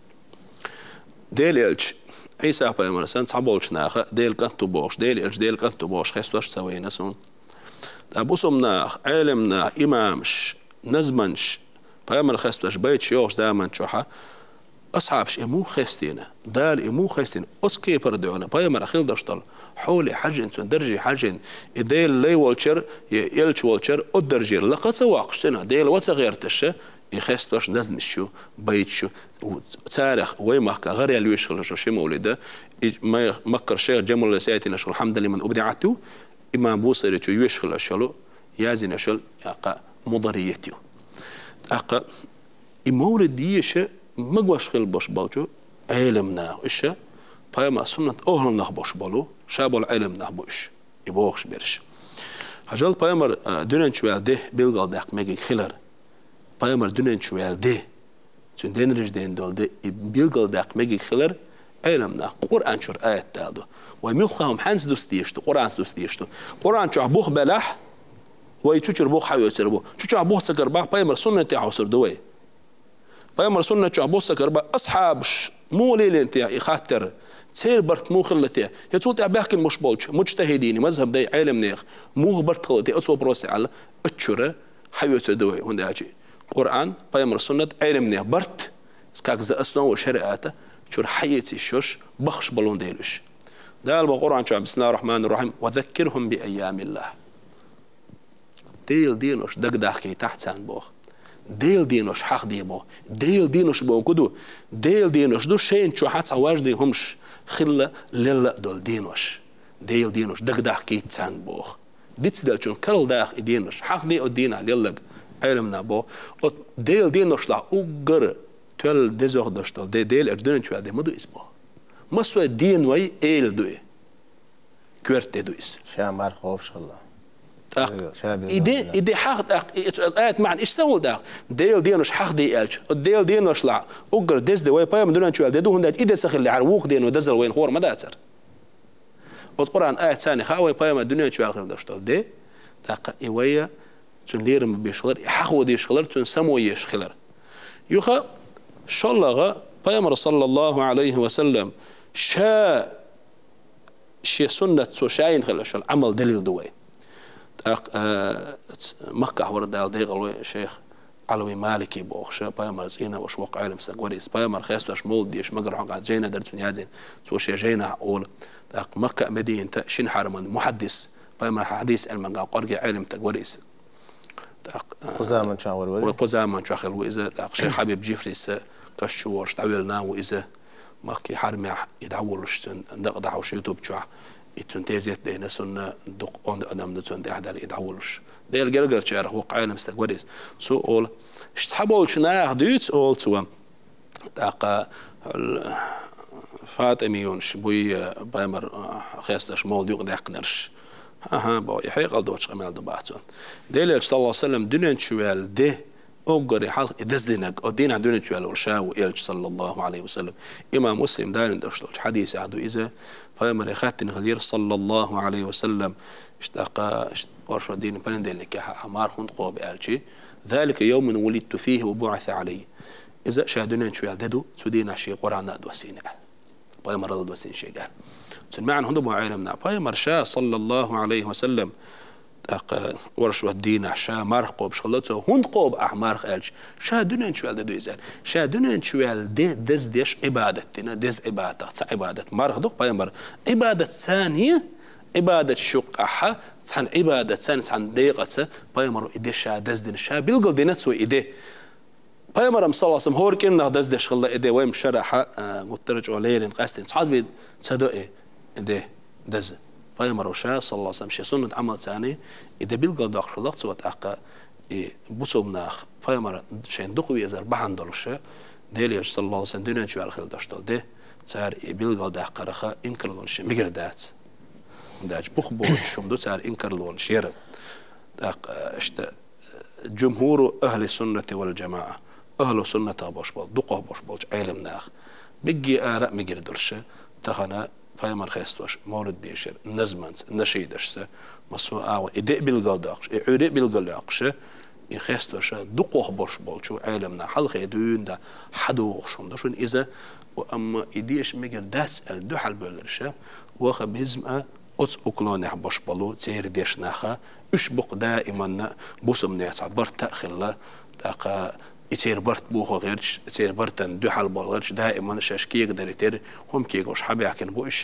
Делан элча, Ӏийса пайхамар санна, цхьаболчу наха Делан кӀант ву бохуш, Делан элча Делан кӀант ву бохуш хестош ца вайна суна. Ткъа бусалба нах, Ӏелам нах, имамаш, назманаш, пайхамар хестош байташ йогӀучу заман чохьа асхьабаш и муха хестийна, Дала и муха хестийна, оцу кепара дуьхьал пайхамар хила даш долу хьоле хьаьжжина, цуьнан дарже хьаьжжина, и Делан лай волчара, я элча волчара, оцу даржера лакха ца воккхуш, цуьнан Дела ва ца гӀерташ, и хестош назмаш ю, байташ ю. Царах вай махка гӀараяьлла веш хилла ши мовлида, и май-, Маккара шайх Джамалла Сайтина шул «Хьамдан лиман убдиӀат» ю, имам Бусайри чу веш хилла шолу, язйина шул, тӀаккха, «Мударият» ю. ТӀаккха и мовлид деша магош хила бош болчу Ӏелам наха, уьш ша пайхамар суннат охӀланах бош болу, ша болу Ӏелам нах бу уьш, и бохуш берш. Хьажал пайхамар, а, дуьнен чу ваьлла де билгал даккха мегиг хилар. Пайхамар дуьнен чу ваьлла де, цуьнан день рождения долу де, и билгал даккха мегиг хилар, Ӏелам нах Къуръан чуьра аят дала ду. Вай муьлхха хӀума хьаьнца дуста дезаш ду, Къуръанца дуста дезаш ду. Къуръан чохь бух белахь, вай цу чуьра бух хьаоьцур бу. Чу чохь бух ца карабахь, пайхамар суннате хьовсур ду вай. Пайхамар суннат чохь бух ца карабахь, асхьабаш муха лелийна те и хаттар, церан барт муха хилла те, я цул тӀаьхьа баьхкина буш болчу муджтахӀидийн, мазхӀаб дай Ӏелам нехан муха барт хилла те оцу вопросе аьлла, оцу чуьра хьаоьцур ду вай, хӀунда аьлча Къуръан, пайхамар суннат, Ӏелам нехан барт, как за основу шариата, чуьра хьаэца йиш йолуш баххаш болун дела уьш. Дала боху Къуръан чохь: «Бисмиллахир-рахманир-рахим. Ва заккирхум би айямиллах». Делан денош дагадахкийтахь царна боху. Делан денош хьахде боху. Делан денош боху ду. Делан денош ду шайна чохь цхьа важный хӀумаш хилла, лелла а долу денош. Делан денош дагадахкийта царна боху. Дицделчун карла даха и денош, хьахде оцу дийнахь лелларг, Ӏелам наха боху. Оцу Делан деношлахь уггар тоьлла дезох долуш долу де, Делан элча дуьнен чу ваьлла де ма ду иза боху. Массо а деной эла ду и. Коьрта де ду иза. Ша марха ховшалла. ТӀаккха и де, и де хьаха тӀаккха, и, и, аят маьӀна иштта ца волу тӀаккха. Делан денош хьахде аьлча, оцу Делан деношлахь уггар деза де вай пайхамар дуьнен чу ваьлла де ду, хӀунда аьлча и де ца хилла, хьара вукху дено дазал вайна хӀора ма дацара. Оцу Къуръан аят царна хаьа вай пайхамар дуьнен чу ваьлла хила долуш долу де, тӀаккха и вай цуьнан лерам беш хилар, и хьахо деш хилар, цуьнан само еш хилар. Юха шоллагӀа пайхамар, саллаллаху Ӏалайхи ва саллам, ша шен суннат цо ша йина хилла шал Ӏамал далил ду вай. ТӀаккха, а, ц-, Маккахь вара Дала декъал вай шайх Ӏалави Малики бохуш, пайхамар цӀийнан ваша воккха Ӏелам стаг вара иза. Пайхамар хестош мовлид деша магар хьокъехь жайна дара цуьнан яздина. Цо шен жайнахь олу. ТӀаккха Макка а, Мединат а шина хьараман мухьаддис, пайхамар хьадис Ӏилманга къорге Ӏелам стаг вара иза. ТӀаккха, а, кху заман чохь вара вара? Вай кху заман чохь хилла ву иза. ТӀаккха шайх Хьабиб Джифрис каш чу волуш дӀавелла нах ву иза. Макки хьарамехь и дӀавуллуш цуьнан дакъа дӀахьуш YouTube чохь. И цуьнан тезет дайна, сунна дукха онда адам ду цуьнан тӀехь даьлла и дӀавуллуш. Делан гергарчарах воккха Ӏелам стаг вара иза. Цо олу, ш-, цхьаболчу наха дуьйцу, олу цо. ТӀаккха, л-, ФатӀимиюнаш буй, пайхамар, а, хестош мовлид юкъадаьккхинарш. ХӀан-хӀа, боху, и хьекъал доцу къамел ду боху цо. Делан элча, саллаллаху Ӏалайхи ва саллам, дуьнен чу ваьлла де, уггаре хьалха и даздинарг, оцу дийнахь дуьнен чу ваьлла волу ша ву элча, саллаллаху Ӏалайхи ва саллам. Имам Муслим далийна долуш долчу хьадисехь ду иза, пайхамаре хаьттина хилира, саллаллаху Ӏалайхи ва саллам, Иштта, иштта оршот дийнахьа понедельник яха ахь марха хӀунда кхоба аьлча, «ذلك يوم ولدت فيه وبعث علي». Иза ша дуьнен чу ваьлла де ду, цу дийнахьа шен Къуръан а доссийна аьлла. Пайхамар а доссийна шега аьлла. Цун маьӀна хӀунда боху Ӏеламнаха? Пайхамар ша, саллаллаху Ӏалайхи ва саллам, тӀаккха оршот дийнахьа ша марха кхобуш хилла цо. «ХӀунда кхоба ахь марха?» аьлча, ша дуьнен чу ваьлла де ду иза аьлла. Ша дуьнен чу ваьлла де деза деш Ӏибадат дина, деза Ӏибадатах цхьа Ӏибадат марха ду-кх пайхамар. Ӏибадат царна е, Ӏибадат шуккъахьа, цхьана Ӏибадат царна, цхьана декъаца пайхамаро и де ша деза дина, ша билгал дина цо и де. Пайхамарам, саллаллаху Ӏалайхи ва саллам, хӀора кӀирнах деза деш хилла и де, вай-м шарахьа, а, гуттара чӀогӀа леррина къаьстина цхьа бен ца до и де деза. Пайхамаро ша, саллаллаху Ӏалайхи ва саллам, шен суннат Ӏамал царна и де билгал доккхуш хилла-кх цо, тӀаккха и бусалба нах пайхамар шайна дукха везар бахьана долуша, Делан Элча, саллаллаху Ӏалайхи ва саллам, дуьнен чу ваьлла хилла дош долу де, цара и билгал даккхарах инкарлонаш мегар дац. ХӀунда аьлча бух боцуш хӀума ду цара инкарлонаш яра. ТӀаккха, иштта, «جمهور أهل السنة والجماعة», ахӀлу суннатах болуш болу, дукхах болуш болчу Ӏеламнаха, бигге ара а мегар долуша, тахана пайхамар хестош, мовлид дешар, назманца, нашидашца, массо а агӀо, и де а билгал доккхуш, и Ӏуьйре а билгал доккхуша, и хестоша, дукхах болуш болчу Ӏеламнаха хьалхе дуьйна да хьадогӀуш хӀума ду шуна иза, ва амма и деша мегар дац аьлла дуьхьал бевлларша, ваха безам а оцу уклонехь болуш болу церан дешнаха, уьш бу-кх даиманна бусалба нехан цхьа барт а хилла, тӀаккха и церан барт бохо гӀерташ, церан бартан дуьхьал болу гӀерташ, даиманна шаьш кегадари тера, хӀума кегош хьабаьхкина бу уьш,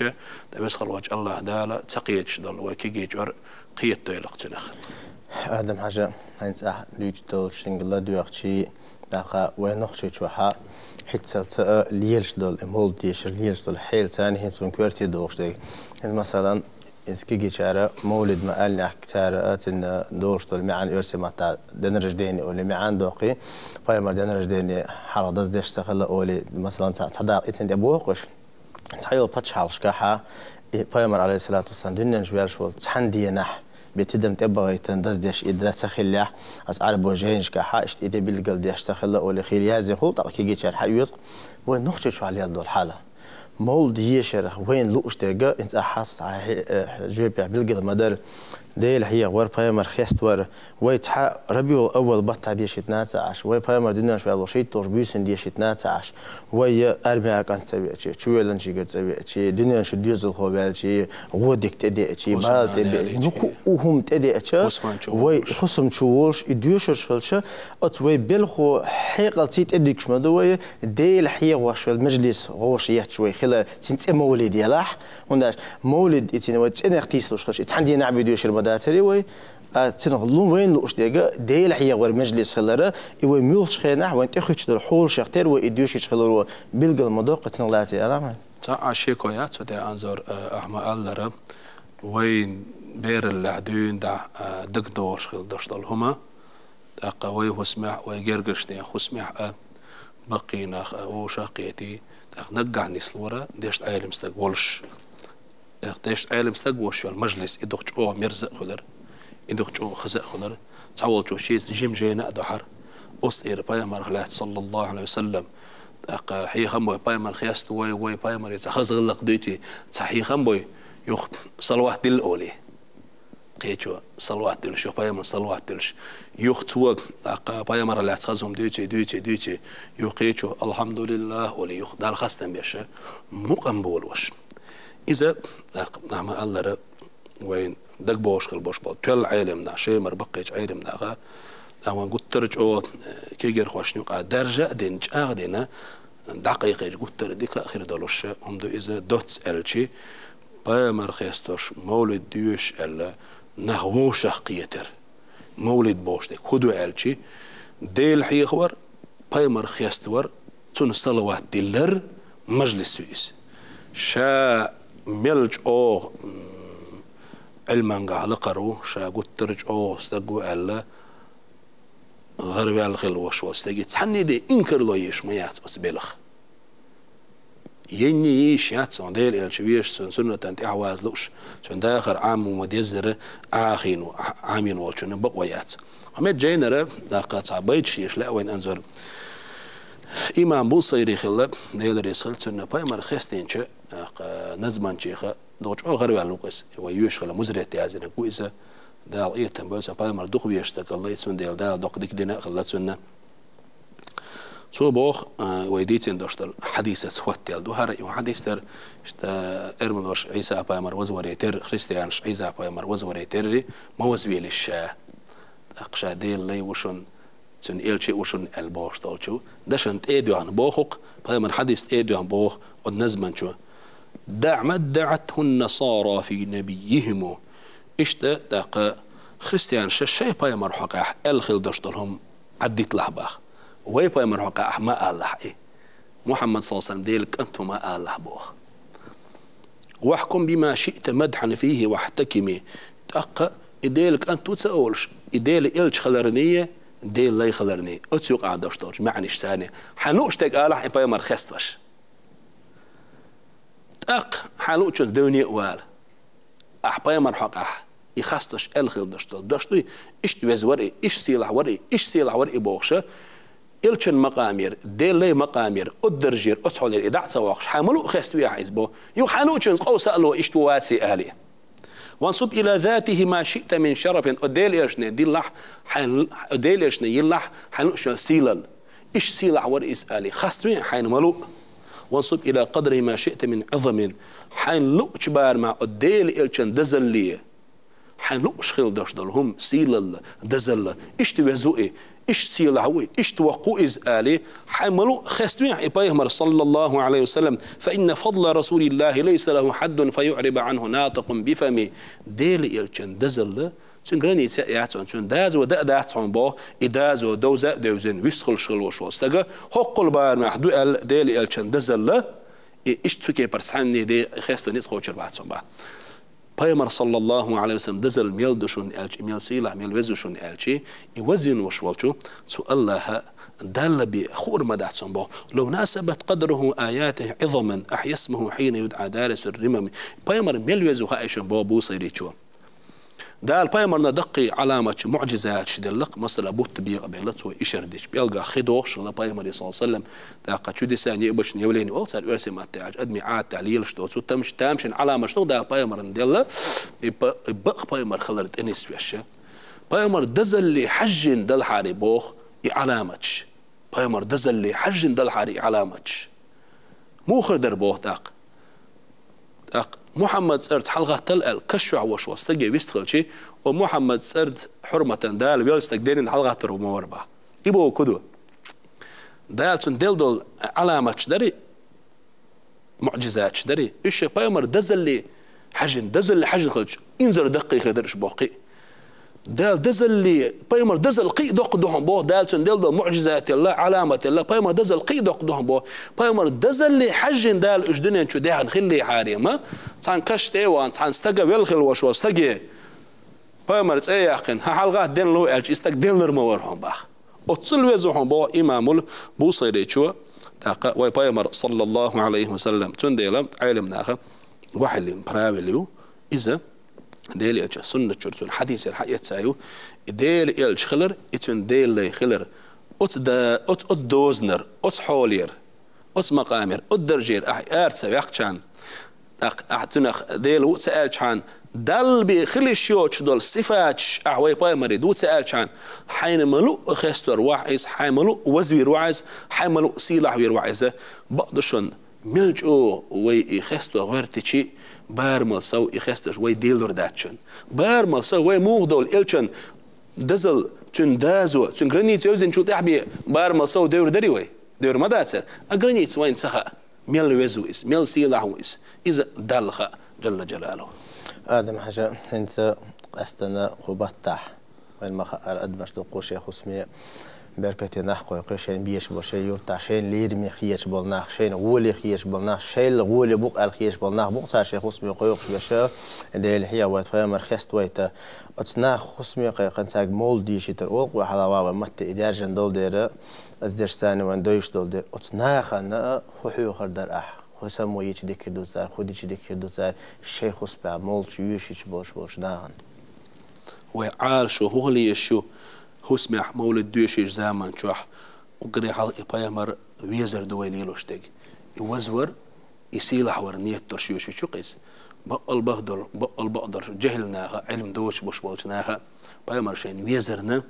ткъа веза хилла волчу АллахӀ Дала ца кхеташ долу вай кегий чкъор кхетадойла-кх цуьнах. Адам-Хьажа, хӀинца ахь дуьйцуш долчуьнга ладоьгӀчий, тӀаккха вайн Нохчийчохьа хӀинццалц а лелаш долу, и мовлид дешар лелаш долу хьелаца, хӀинца цунна коьрте догӀуш дерг. ХӀинца, масалан, иза кегийчара мовлид ма-аьллинехь, цара а цуьнан долуш долу маьӀна оьрсийн маттахь день рождения олий маьӀна доккхий, пайхамар день рождения хьалха даза деш ца хилла олий, масалан, цхьа, цхьа дакъа и цуьнан тӀе боху уьш. Цхьайолу пачхьалкхашкахьа и пайхамар, Ӏалайхиссалату вассалам, дуьнен чу ваьллаш волу цхьана денахь, бен тидам тӀе а бахийтина, даза деш и де ца хиллехь, аса Ӏарбойн жайнашкахьа иштта и де билгал деш ца хилла олий хила яздина хуьлу, тӀаккха кегийчара хьаоьцу-кх вайн Нохчийчохь лелла долу хьал. Мовлид дешарах вайна лууш дерг, хӀинца ахь хьаста хьан хьи-, э, жоьпехь билгал ма дара, Дела хьехавар, пайхамар хеставар, вай цхьа РабиӀул-Аввал баттахь дешийтина а ца Ӏаш, вай пайхамар дуьнен чу ваьлла шийтта долуш буьйсанна дешийтина а ца Ӏаш, вай я армехь кӀант ца веачи, чувоьллинчуьнгара ца веачи, дуьнен чу доьзалхо ваьлчи, гӀо дика тӀедеачи, хӀусамнана бала тӀебеачи, аьлчи, хӀу-, хӀу-, хӀума тӀедеача, хӀусаман чу вай волуш, хӀусам чу волуш и доьшурш хилча, оцу вай белхо хьекъалций тӀедуьгуш ма ду вай, Дела хьехош волу межлис гӀовш етташ вай хилар, цуьнан цӀе мовлид елахь, хӀунда аьлча мовлид и цуьнан вай цӀенех тийсалуш хилча, и цхьана денахь бен доьшур ма дацаре вай, а цунах лун вайна лууш дерг, Дела хьехавар межлис хилар, и вай муьлххачу хенахь вайна тӀехуьттуш долу хьолашех тера вай и доьшуьйтуш хилар вай билгал ма доккху цунах лаций аламан. Цхьа а шеко яц цу тӀе, Анзор, а, ахьа ма-аллара, вайн бераллехь дуьйна дӀа, а, дагадогӀуш хила долуш долу хӀума, тӀаккха вай хӀусамехь, вай гергарчу нехан хӀусамехь а, баккхий нах а вовшах а кхетий, тӀаккха наггахь нислора дешна Ӏелам стаг волуш. ТӀаккха дешна Ӏелам стаг волуш йолу мажлис, и дукха чӀогӀа мерза а хуьлура, и дукха чӀогӀа хаза а хуьлура. Цхьаволчо шеца жима жайна а дохьура. Оцу тӀера пайхамарах лаьцна, саллаллаху Ӏалайхи ва саллам, тӀаккха хьехам бой, пайхамар хеста вай, вай пайхамаре цхьа хаза гӀиллакх дуьйций, цхьа хьехам бой, юха салават дилла олий. Кхечо салават дуьллуш, юха пайхамар салават дуьллуш. Юха цо, тӀаккха пайхамарах лаьцна хаза хӀума дуьйций, дуьйций, дуьйций. Юха кхечо «Алхьамдулиллах» олий, юха Далла хастам беш, мукъам болош. Иза, тӀаккха, нах ма-аллара, вайн дагабогӀуш хила болуш болу тоьлла Ӏелам нах, Шемара баккхийчу Ӏелам наха, тӀаккха вайн гуттара чӀогӀа, э, кегирхошна юкъа даржа а дина, чӀагӀ а дина, дӀакхайкхийча гуттара дика а хир долуш хӀума ду иза, доцца аьлчи, пайхамар хестош, мовлид доьшуш аьлла, нах вовшах кхетар. Мовлид бохуш дерг хӀун ду аьлчи, Дела хьехавар, пайхамар хеставар, цунна салават диллар, мажлис ю иза. Ша мел чӀогӀа, м, Ӏилмангахь лакхара ву, ша гуттара чӀогӀа стаг ву аьлла, гӀараваьлла хила волуш волу стаге цхьанне а де инкарло еш ма яц оцу белхан. Енне йиш яц, цунах Дела Элча везаш, цуьнан суннатан тӀаьхьаваза лууш, цуьнан дахар Ӏамо ма-деззара, Ӏахийна, Ӏамийна волчунна бакъо яц. Хьамед Джайнара, тӀаккха цхьа байташ еш лаьа вайн, Анзор. Имам Бусайри хилла, Дела реза хилва цунна, пайхамар хестийнача, а, назманчех дукха чӀоагӀа гӀараваьлла ву-кх иза. Вай йоьшуш хилла Музрет яздинарг ву иза. Дала къинхетам бойла цунна, пайхамар дукха везаш стаг хилла, цундела Дала дукха дика дина а хилла цунна. Цо боху, а, вай дийцина долуш долу хьадисаца хоттаделла ду хӀара, и хьадис дара, иштта эрмалоша Ӏийса-пайхамар вазваре терра, христианаша Ӏийса-пайхамар вазваре терра, ма вазвелира ша. ТӀаккха ша Делан лай ву шуна, цуьнан элча а ву шуна аьлла бохуш долчу дашна тӀе а доьгӀна боху-кх, пайхамар хьадис тӀе а доьгӀна боху оцу назманчо: «ДаӀ ма ддаӀатхӀу ннасара фи набиййихӀим». Иштта тӀаккха христианаша шайн пайхамар хьокъехь аьлла хилла долуш долу хӀума Ӏаддитлахь боху. Вай пайхамар хьокъехь ма алалахь и. Мухьаммад, саллаллаху Ӏалайхи ва саллам, Делан кӀант ву ма алалахь боху. «ВахӀкум бима шиъта мадхьан фийхӀи вахьтакими». ТӀаккха и Делан кӀант ву ца олуш, и Делан элча хиларний, Делан лай хиларний, оцу юкъахь долуш долчу маьӀнаш царна. Хьайна лууш дерг алахь и пайхамар хеставеш. ТӀаккха хьайна луучуьнца девне а вала. Ахь пайхамар хьокъехь и хасташ аьлла хилла долуш долу дош дуй, иштта веза вара и, иштта сийлахь вара и, иштта сийлахь вара и бохуша, элчан макъамера, Делан лай макъамера, оцу даржера, оцу хьолера и дӀа а ца воккхуш, хьайна ма луъу хеставехь иза бо. Юха хьайна луучуьнца къовса а ло, иштта ву ваций али. «Вансуб ила затихӀи ма шиъта мин шарафин», о Делан элчане диллахь, хьайна, о Делан элчане йиллахь, хьайна луучуьнца сийлалла. Иштта сийлахь вара иза али, хастаме хьайна ма луъу. «Вансуб ила къадрихӀи ма шиъта мин Ӏизамин». Хьайна луучу барамехь о Делан элчан дазалле, хьайна лууш хилла долуш долу хӀума, сийлалла, дазалла. Иштта веза ву и, иштта сийлахь ву и, иштта воккха ву иза али, хьайна ма луъу хеставехь и пайхамар, саллаллаху Ӏалайхи ва саллам. «Фа инна фадла РасулиллахӀи лайса лахӀу хьаддун фа юӀриба ӀанхӀу натикъун бифами». Делан элчан дазалла, цуьнан граница а яц хьуна, цуьнан доза дан а дац хьуна боху, и доза довза а девзина, вистхуьлуш хилла волуш волу стага, хӀоккхул барамехь ду аьлла Делан элчан дазалла, и иштта цу кепара цхьанне де хеста ницкъ кхочур бац хьуна боху. Пайхамар, саллаллаху Ӏалайхи ва саллам, дазалла мел ду шуна аьлча, и мел сийлахь, мел веза ву шуна аьлча, и вазвина волуш волчу цу АллахӀа Далла бен хуур ма дац хьуна боху. «Лав насабат къадрухӀу аятихӀи Ӏизаман, ахьясмахӀу хьийна юдӀа дарисур римами». Пайхамар мел веза ву хаьий шуна боху Бусайричо. Дала пайхамарна даккхий Ӏаламаташ, муӀжизаташ делла-кх, масала, бутт бекъабелла, цо ишар дича, пӀелгах хи дохуш хилла пайхамаре, саллаллаху Ӏалайхи ва саллам, тӀаккха чудеса, неӀабачун явлени олу цара оьрсийн маттахь аьлча, адамийн Ӏадатехь лелаш доцу тамаш-, тамашийна Ӏаламаташ ду Дала пайхамарна делла, и ба-, и бакъ пайхамар хилар тӀе нисвеш. Пайхамар дазалле хьаьжжина далахьарий боху и Ӏаламаташ. Пайхамар дазалле хьаьжжина далахьарий и Ӏаламаташ. Муха хир дара боху тӀаккха? ТӀаккха Мухьаммад цӀарца хьалагӀаттал аьлла, каш чохь волуш волу стаге вистхилча, о Мухьаммад цӀарца хьурматан Дала велла стаг денна хьалагӀаттар ма вара боху. И боху ку ду? Дала цунна делла долу Ӏаламаташ дарий, муӀжизаташ дарий, уьш шен пайхамар дазалле хьаьжжина, дазалле хьаьжжина хилча, инзар даккхий хир дара уьш боху кхин а. Дала дазалле, пайхамар дазалла кхин а доккха ду хьуна боху, Дала цунна делла долу муӀжизаталла, Ӏаламаталла, пайхамар дазалла кхин а доккха ду хьуна боху. Пайхамар дазалле хьаьжжина Дала уьш дуьнен чу даьхна хиллехьарий ма, цхьана каш тӀе а вахана, цхьана стага велла хилла волуш волу стаге пайхамар цӀе а яьккхина, хьан хьалагӀатта денлу аьлча, и стаг денлур ма вара хьуна боху. Оццул веза ву хьуна боху имамул Бусайричо, тӀаккха вай пайхамар, саллаллаху Ӏалайхи ва саллам, цундела Ӏеламнаха вахьиллин правил ю, иза Делан элчан суннат чуьра цуьнан хьадисера хьаэццай ю, и Делан элча хилар, и цуьнан Делан лай хилар, оцу да-, оцу, оцу дозанара, оцу хьолера, оцу макъамера, оцу даржера ахь ара ца ваьккхачарна, тӀаккха ахь цунах Дела ву ца аьлчхьана, Далла бен хила йиш йоцуш долу сифаташ ахь вай пайхамаре ду ца аьлчхьана, хьайна ма луъу хестор вахь иза, хьайн ма луъу вазвийр вахь иза, хьайн ма луъу сийлахь вийр вахь иза, бакъ ду шуна, мел чӀогӀа вай и хесто гӀоьртичи, барамал сов и хесташ вай делур дац шуна. Барамал сов вай муха долу элчан дазал, цуьнан дазо, цуьнан граница евзинчул тӀаьхьа бен барамал сов девр дарий вай? Девр ма дацара. А граница вайна ца хаьа. Мел веза ву иза, мел сийлахь ву иза. Иза Далла хаьа, Джалла Джалалуху. Адам-Хьажа, хӀинца къаьстина кху баттахь вайн ма-хаъара адамаш дуккха шен хӀусаме беркате нах кхойкхуш, шайна безаш болу, шайн юртахь шайна лераме хеташ болу нах, шайна гӀоле хеташ болу нах, шайла гӀоле бу-кх аьлла хеташ болу нах бу-кх цара шайн хӀусаме кхойкхуш берш, Делан хьехавайта, пайхамар хеставайта. Оцу наха хӀусаме кхайкхина, цаьрга мовлид дийшийтар олу-кх вай хьалха ван, вайн матте и даьржина долу дера, аса дерш царна вайн девзаш долу дера. Оцу нахана хӀун хьоьхур дара ахь? ХӀун само йича дика хир ду цара, хӀун дича дика хир ду цара, шайн хӀусамехь мовлидаш йоьшуьйтуш болуш болчу нахана? Вай Ӏалашо хӀун хила езаш ю хӀусамехь мовлид доьшуьйтучу заман чохь? Уггаре хьалха и пайхамар везар ду вай лелош дерг. И вазвар, и сийлахь вар нийят долуш йоьшуш ю-кх иза. Бакъал бакъдолу, бакъал бакъдолуш жехӀил наха, Ӏилма доцуш болуш болчу наха пайхамар шайна везарна,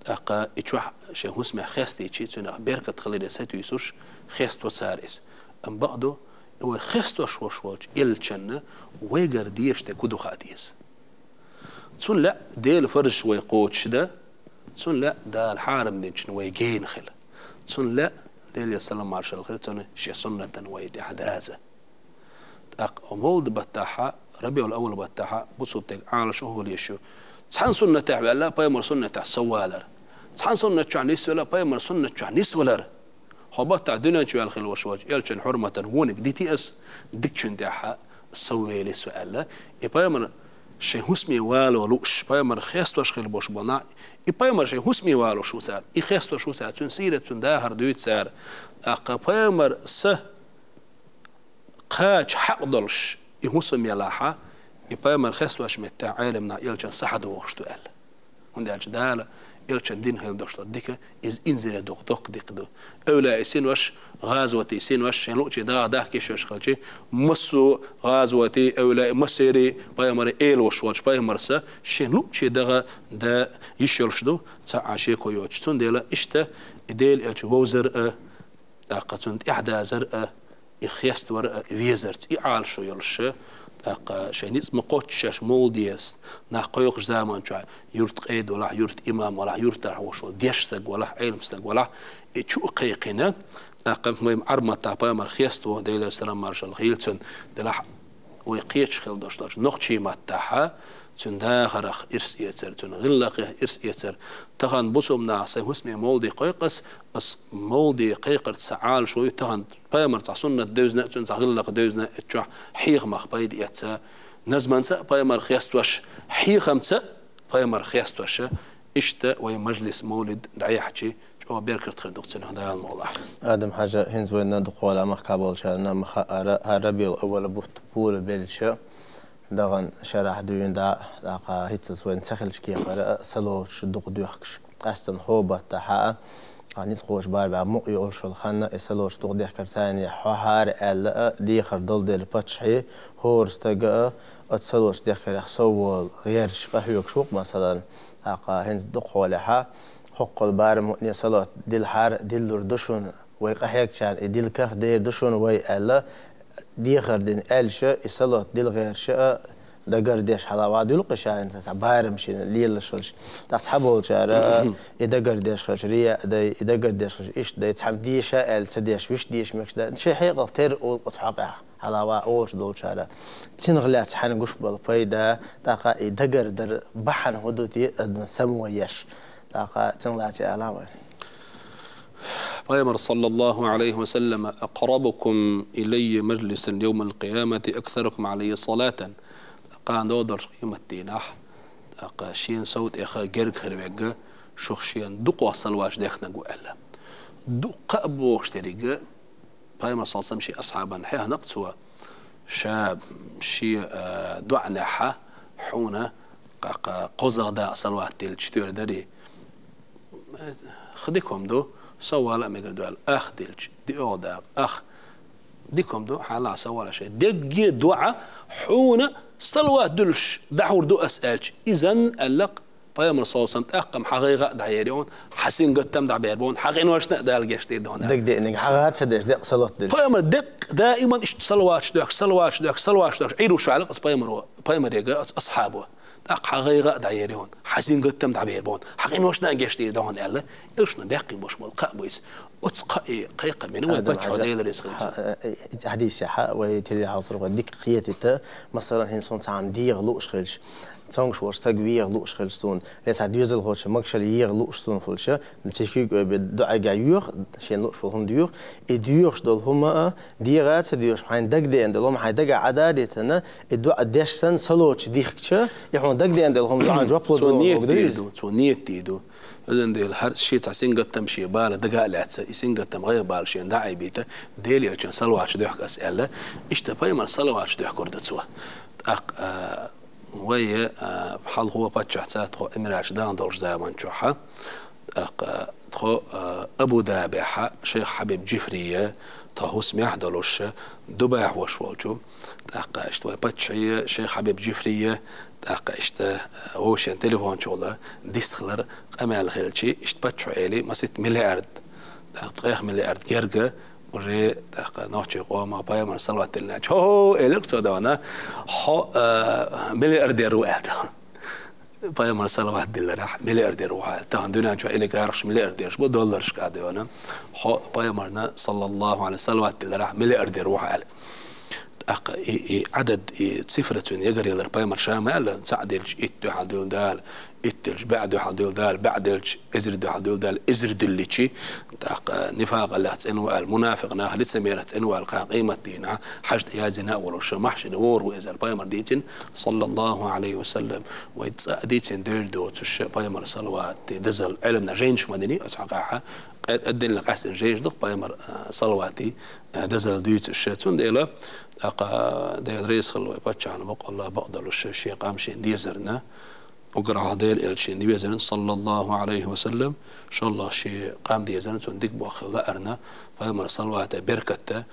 тӀаккха и чохь шайн хӀусамехь хестийчи, цуьнах беркат хиларе сатуьйсуш, хесто цара иза. Амма бакъду, и вай хестош волуш волчу элчанна вайгара дезаш дерг хӀун ду хаа деза. Цунна лаьа Делан фарзаш вай кхочушдан, цунна лаьа Дала хьарам динчун вай гена хила. Цунна лаьа Делера салам-маршалла хила цунна шен суннатан вай тӀехь даза. ТӀаккха мовлид баттахьа, Рабиул-Аввал баттахьа, бусулба стеган Ӏалашо хӀун хила еза шу? Цхьана суннатехь ваьлла, пайхамар суннатехь соввалар. Цхьана суннат чохь нисвелла, пайхамар суннат чохь нисвалар. Хьо баттахь дуьнен чу ваьлла хила ваш волчу элчан хьурматан вониг дити ас, дикачун тӀехьа соввелис ву аьлла. И пайхамар шайн хӀусаме вало лууш, пайхамар хестош хила бош бу нах, и пайхамар шайн хӀусаме валош ву цара, и хестош ву цара, цуьнан сийрат, цуьнан дахар дуьйцу цара. ТӀаккха пайхамар са кхача хьакъ долуш, и хӀусам ялахьа, и пайхамар хестош меттехь Ӏеламнах элчан сахьа дохуш ду аьлла. ХӀунда аьлча Дала элчан дин хила дош ду дика, иза инзаре дукха доккха дика ду. Эвлаяи синош, гӀазотий синош, шайн луъчий дагӀа дахкийш йолуш хилчи, массо а гӀазотий, эвлаяи, массерий пайхамарий эла вош волчу пайхамарса, шайн луъчий дагӀа дан йиш йолуш ду, цхьа а шеко йоцуш. Цундела иштта и Дела элча вовзар а, тӀаккха цунна тӀаьхьадазар а, и хеставар а, везарца и Ӏалашо йолуш, тӀаккха шайн ницкъ ма кхоччуш шаьш мовлид еш, нах кхойкхучу заман чохь юрт къеда валахь, юрт имам валахь, юртара хьош волу дешна стаг валахь, Ӏелам стаг валахь, и чу а кхайкхина, тӀаккха вайн Ӏарматта пайхамар хеставо, Делера салам маршалла хила цунна, делахь вай кхечу хила дош долчу нохчийн маттахьа, цуьнан дахарах ирс эцар, цуьнан гӀиллакхех ирс эцар. Тахана бусулба наха сайн хӀусаме мовлид кхойкху ас, ас мовлид кхайкхарца сан Ӏалашо ю, тахана пайхамар цхьа суннат девзина, цуьнан цхьа гӀиллакх девзина, эцу чохь хьехамах пайда эца. Назманца а пайхамар хестош, хьехамца а пайхамар хестош. Иштта вайн мажлис мовлид дӀаяхьчи, чӀогӀа беркат хир ду-кх цуьнан, Дала мукъ лахь. Адам-Хьажа, хӀинца вайна дукхахволу махкахь болчарна ма хаъара, хӀара Рабиул-Аввал бутт пула белча, даханчу шарахь дуьйна дӀа, тӀаккха хӀинццалц вайна ца хилча кехара а, салочуш дукха доьхкуш. Къаьстина хӀокху баттахьа а, тӀаккха ницкъ кхочу барамехь мукъа йолуш йолу хан а, и салочуш дукха дехкарца а, хьо хӀара аьлла а, дехар долу дела паччахье, хӀора стага а, оцу салочуш дехкарех соввала гӀерташ къахьоьгуш ву-кх, масалан, тӀаккха хӀинца дукхахволехьа, хӀокхул барам муъне салот дилхьара, диллур ду шуна, вай къахьегчарна и дила карх дер ду шуна вай аьлла, дехар дина аьлча, и салот дила гӀерташ а, дагар деш хьала ван дуьллу-кх ша хӀинца цхьа барам шена лелаш хилча. ТӀаккха цхьаболчара а, и дагар деш хилча, рияъ дай, и дагар деш хилча, иштта дай, цхьамма деша аьлла ца деш, вуьшта деша мегаш дай. Шайн хьекъал терра олу оцу хьокъехь. Хьала ван олуш долчара. Цунах лаьцна хьайна гуш болу пайда, тӀаккха и дагар дар бахьана хӀун ду те, адамна само еш. ТӀаккха цунах лаьцна ала вай. Пайхамар, саллаллаху Ӏалайхи ва саллама: «Акърабукум илайя мажлисан явмал къиямати аксарукум Ӏалайя салатан». Кхана догӀу долчу къематдийнахь, тӀаккха шена сов тӀеха герга хир верг, шух шена дукха салаваташ дехнарг ву аьлла. Дукха а бохуш дерг, Пайхамар, саллаллаху Ӏалайхи ва саллам, шен асхьабан хьехна-кх цо, ша шен, а, доӀанехьа хьуна кхакха кхузлагӀа дакъа салават дилча тоьар дарий? Ха дика хӀума ду, сов вала а мегар ду аьлла, ах дилча, диъолгӀа дакъа, ах. Дика хӀума ду, хьалха сов вала шайн. Дегге доӀа хьуна салават дуьллуш дӀахьур ду ас аьлча, изан аьлла-кх Пайхамар, саллаллаху Ӏалайхи ва саллам, тӀаккха-м хьан гӀайгӀа а дӀаерина, хьан сингаттам дӀабер бу, хьан къиношна а Дала гечдийр ду хьуна. Дагадеаниг хьагӀа ца деш, декъа салот деш. Пайхамар декъа даиман иштта салаваташ доьхкуш, салаваташ доьхкуш, салаваташ доьхкуш, Ӏийр ву шу аьлла-кх ас Пайхамаро, Пайхамарега ас асхьабо. ТӀаккха хьан гӀайгӀа а дӀаерина, хьан сингаттам дӀабер бу, хьан къиношна а гечдийр ду хьуна аьлла, элчано баьккхина болуш болу кхаъ бу иза. Оцу кхаъ, кхайкхам мина вай паччахьо Делан реза хилла цунна. Хьадисехь а, вай телехьалсархой дика кхетийта, масала, хӀинца суна цхьамма дегӀан лууш хилча, цомгуш волчу стага вегӀан лууш хилча суна, я цхьа доьзалхочун магашалла егӀан лууш суна хилча, цига куьйга ойбе доӀайгахь йоьху, шена лууш волу хӀума доьху, и доьхуш долу хӀума а, дегӀа а ца доьхуш, хьайна дагадеана долу хӀума хьайн дагахь Ӏа дадийтина, и доӀа деш санна, салочу дихкича, и хьуна дагадеана долу хӀума доӀан жоп ло. Цо ниет дийр ду, цо ниет дийр ду. Везан Дела, хӀара шен цхьа сингаттам шен бала дага а лаьцна, и сингаттам гӀайгӀа бала шена дӀа а айбийта, Делан элчанна салаваташ доьхку ас аьлла, иштта Пайхамарна салаваташ доьхкур ду цо. ТӀаккха, а, вай, а, хьалхо паччахьца тхо Эмираташ дахана долчу заман чохь, а, ТӀаккха тхо, а, Абу-Дабехьа шайх Хьабиб Джифрия, тхо хӀусамехь долуш, Дубайхь вош волчу. ТӀаккха иштта вай паччахье шайх Хьабиб Джифрия, тӀаккха иштта, а, вовшен телефон чухула дистхилар къамел хилчи, иштта паччахьо эли, масит миллиард, тӀаккха ткъех миллиард герга, уже, тӀаккха нохчий къома пайхамар салават диллинчу. «Хо-хо», — элира цо, — «давана, хьо, а, миллиардер ву», — аьлла. Пайхамар салават дилларехь миллиардер ву хьо аьлла. Тахана дуьнен чохь илигарахш миллиардерш бу, долларшка а девана. Хьо пайхамарна, саллаллаху алейхи, салават дилларехь миллиардер ву хьо аьлла. ТӀаккха и, и Ӏадад, и цифра цуьнан ягаръялар пайхамар ша ма аьлла, цхьаъ делча итт дуьхьал дуьйла Дала, итт делча бӀе дуьхьал дуьйла Дала, бӀе делча эзар дуьхьал дуьйла Дала, эзар дилличи, тӀаккха нифакъаллех цӀена ву аьлла, мунафикъ нах лицемерах цӀена ву аьлла, кхана къематдийнахь хьажа тӀе яздина а волуш, махьшаре вогӀур ву иза аьлла пайхамар дийцина, саллаллаху алейхи ва саллам. Вай цкъа а дийцина девр доцуш, пайхамар салаватан дезал Ӏеламнаха жайнаш ма дина, оцу хьокъехь, къе-, отдельно къаьстина жайнаш ду-кх пайхамар, а, салаватан, а, дезал дуьйцуш. Цундела, тӀаккха Дела реза хуьлда вай паччахьна, бакъалла бакъдолуш шен къам шен дезарна, уггар хьалха Дела элчанна дезарна, саллаллаху алейхи ва саллам, шолгӀа шен къам дезарна, цунна дика бохам хила лаарна, пайхамар салаватан беркатта,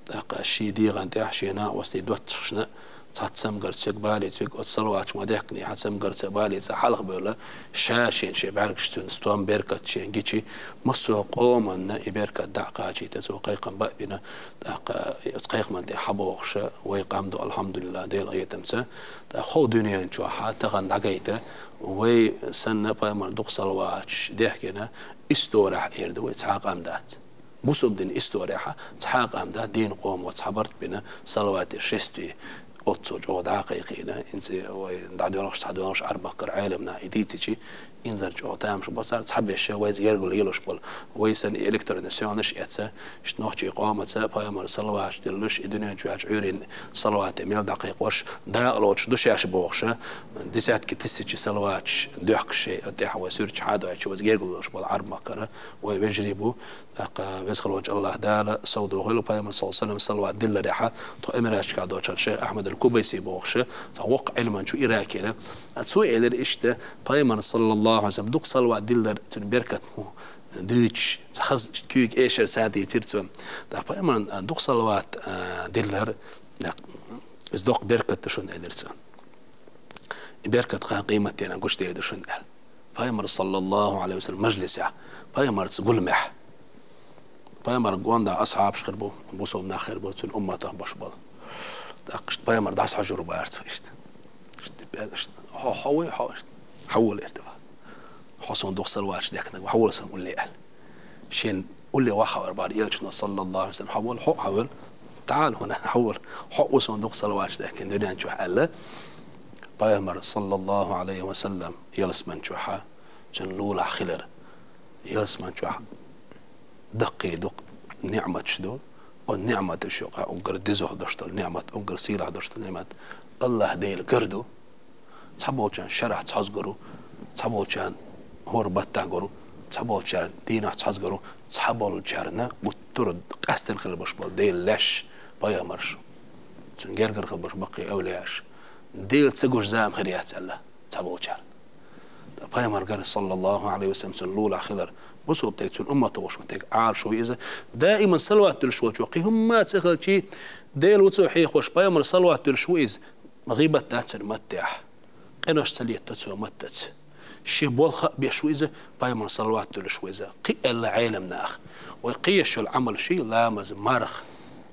тӀаккха шен дегӀан тӀехь шен накъостий доттагӀашна цхьацца цамгар ца бала, цуьнга оцу салаваташ ма дехкинехь, цамгар ца бала, ца хьалха бевлла, ша шен шен бӀаьргаш цуьнан стом беркат шен гичи, массо а къоманна и беркат дӀа а кхачийта, цо кхайкхам бан а бина, тӀаккха оцу кхайкхаман тӀе хьабохуша вай къам ду, алхьамдулиллахӀ, Делан гӀетамца. ТӀаккха хӀокху дуьнен чохь тахана дӀагайта, вай санна пайхамар дукха салаваташ дехкина, исторехь эр ду вай цхьа а къам дац. Бусалба дин исторехь цхьа а къам дац, дийна къомо цхьа барт бина, салаватан шествие оццул чӀогӀа дӀа а кхайкхийна, хӀинца вай дӀадоьлхуш, цхьа доьлхуш Ӏарб-махкара Ӏеламнаха и дийцичи, инзар чӀогӀа тамаш бо цара, цхьаберш вайца гергарло елуш болу. Вай санна и электронный сёнаш эца, иштта нохчий къомаца пайхамар салаваташ диллуш, и дуьнен чохь Ӏуьйренан салаватан мел дӀакхайкхош, дакъа лоцуш ду шаьш бохуша, десятки тысячи салаваташ доьхкуш шайн тӀехь вай суьрташ хьадойтуш, вайца гергарло елуш болу Ӏарб-махкара вай вежарий бу. ТӀаккха веза хиллачу АллахӀ Дала сов дохийла пайхамар саллаллаху алейхи ва саллам салават дилларехь, тхо Эмираташкахь долчу шайх Ахьмад аль-Кубайси бохуша, цхьа воккха Ӏилманчо Иракера. Цо элира иштта, пайхамар саллаллаху алейхи ва саллам дукха салават диллар, цуьнан беркат хӀун дуьйцуш, цхьа хаза куьйга эшар ца дийцира цо. ТӀаккха пайхамарна дукха салават, а, диллар, иза доккха беркат ду шуна, элира цо. И беркат кхана къематдийнахь гучудер ду шуна аьлла. Пайхамар саллаллаху алейхи ва саллам мажлисехь, пайхамарца гуламехь. Пайхамар гонда асхьабаш хир бу, бусалба нах хир бу, цуьнан умматах баш болу. ТӀаккха иштта пайхамар дӀасахьожур бара цо иштта. Иштта, иштта, хьо, хьо вуй, хьо иштта. Хьо ву, элира цо. Хьо суна дукха салаваташ дехкинарг, хьо ву сан улле аьлла. Шен улле ваххавар бара элчано саллаллаху алейхи ва саллам, хьо ву, хьо, хьо ву. ТаӀал хӀуна, хьо ву. Хьо ву суна дукха салаваташ дехкина дуьнен чохь аьлла. Пайхамар саллаллаху алейхи ва саллам ялсаман чохь, цуьнан лулахь хилар. Ялсаман чохь даккхий дукха ниӀматаш ду. Оцу ниӀматаш юкъахь уггар дезох долуш долу ниӀмат, уггар сийлахь долуш долу ниӀмат АллахӀ Дела гар ду. Цхьаболчарна шарахь цхьаьзза гур ву, цхьаболчарна хӀора баттахь гур ву, цхьаболчарна дийнахь цхьаьзза гур ву, цхьаболчарна гуттар а къаьстина хилла болуш болу Делан лайш, пайхамарш, цуьнан гергара хилла болуш баккхий эвлияш, Дела ца гуш зама хир яц аьлла цхьаболчарна. Ткъа пайхамар гар, саллаллаху алейхи ва саллам, цуьнан лулахь хилар, бусалба стеган, цуьнан уммато волуш волу стеган Ӏалашо ву иза. Даиман салават дуьллуш волчо кхин хӀумма ца хилчий, Дела ву цо хьехош, пайхамар салават дуьллуш ву иза. ГӀийбат дац цуьнан маттехь. Къинош ца летто цо маттаца. Шен болх а беш ву иза, пайхамар салават дуьллуш ву иза. Кхин аьлла Ӏеламнаха, вай кхин еш йолу Ӏамалш, ламаз, марха,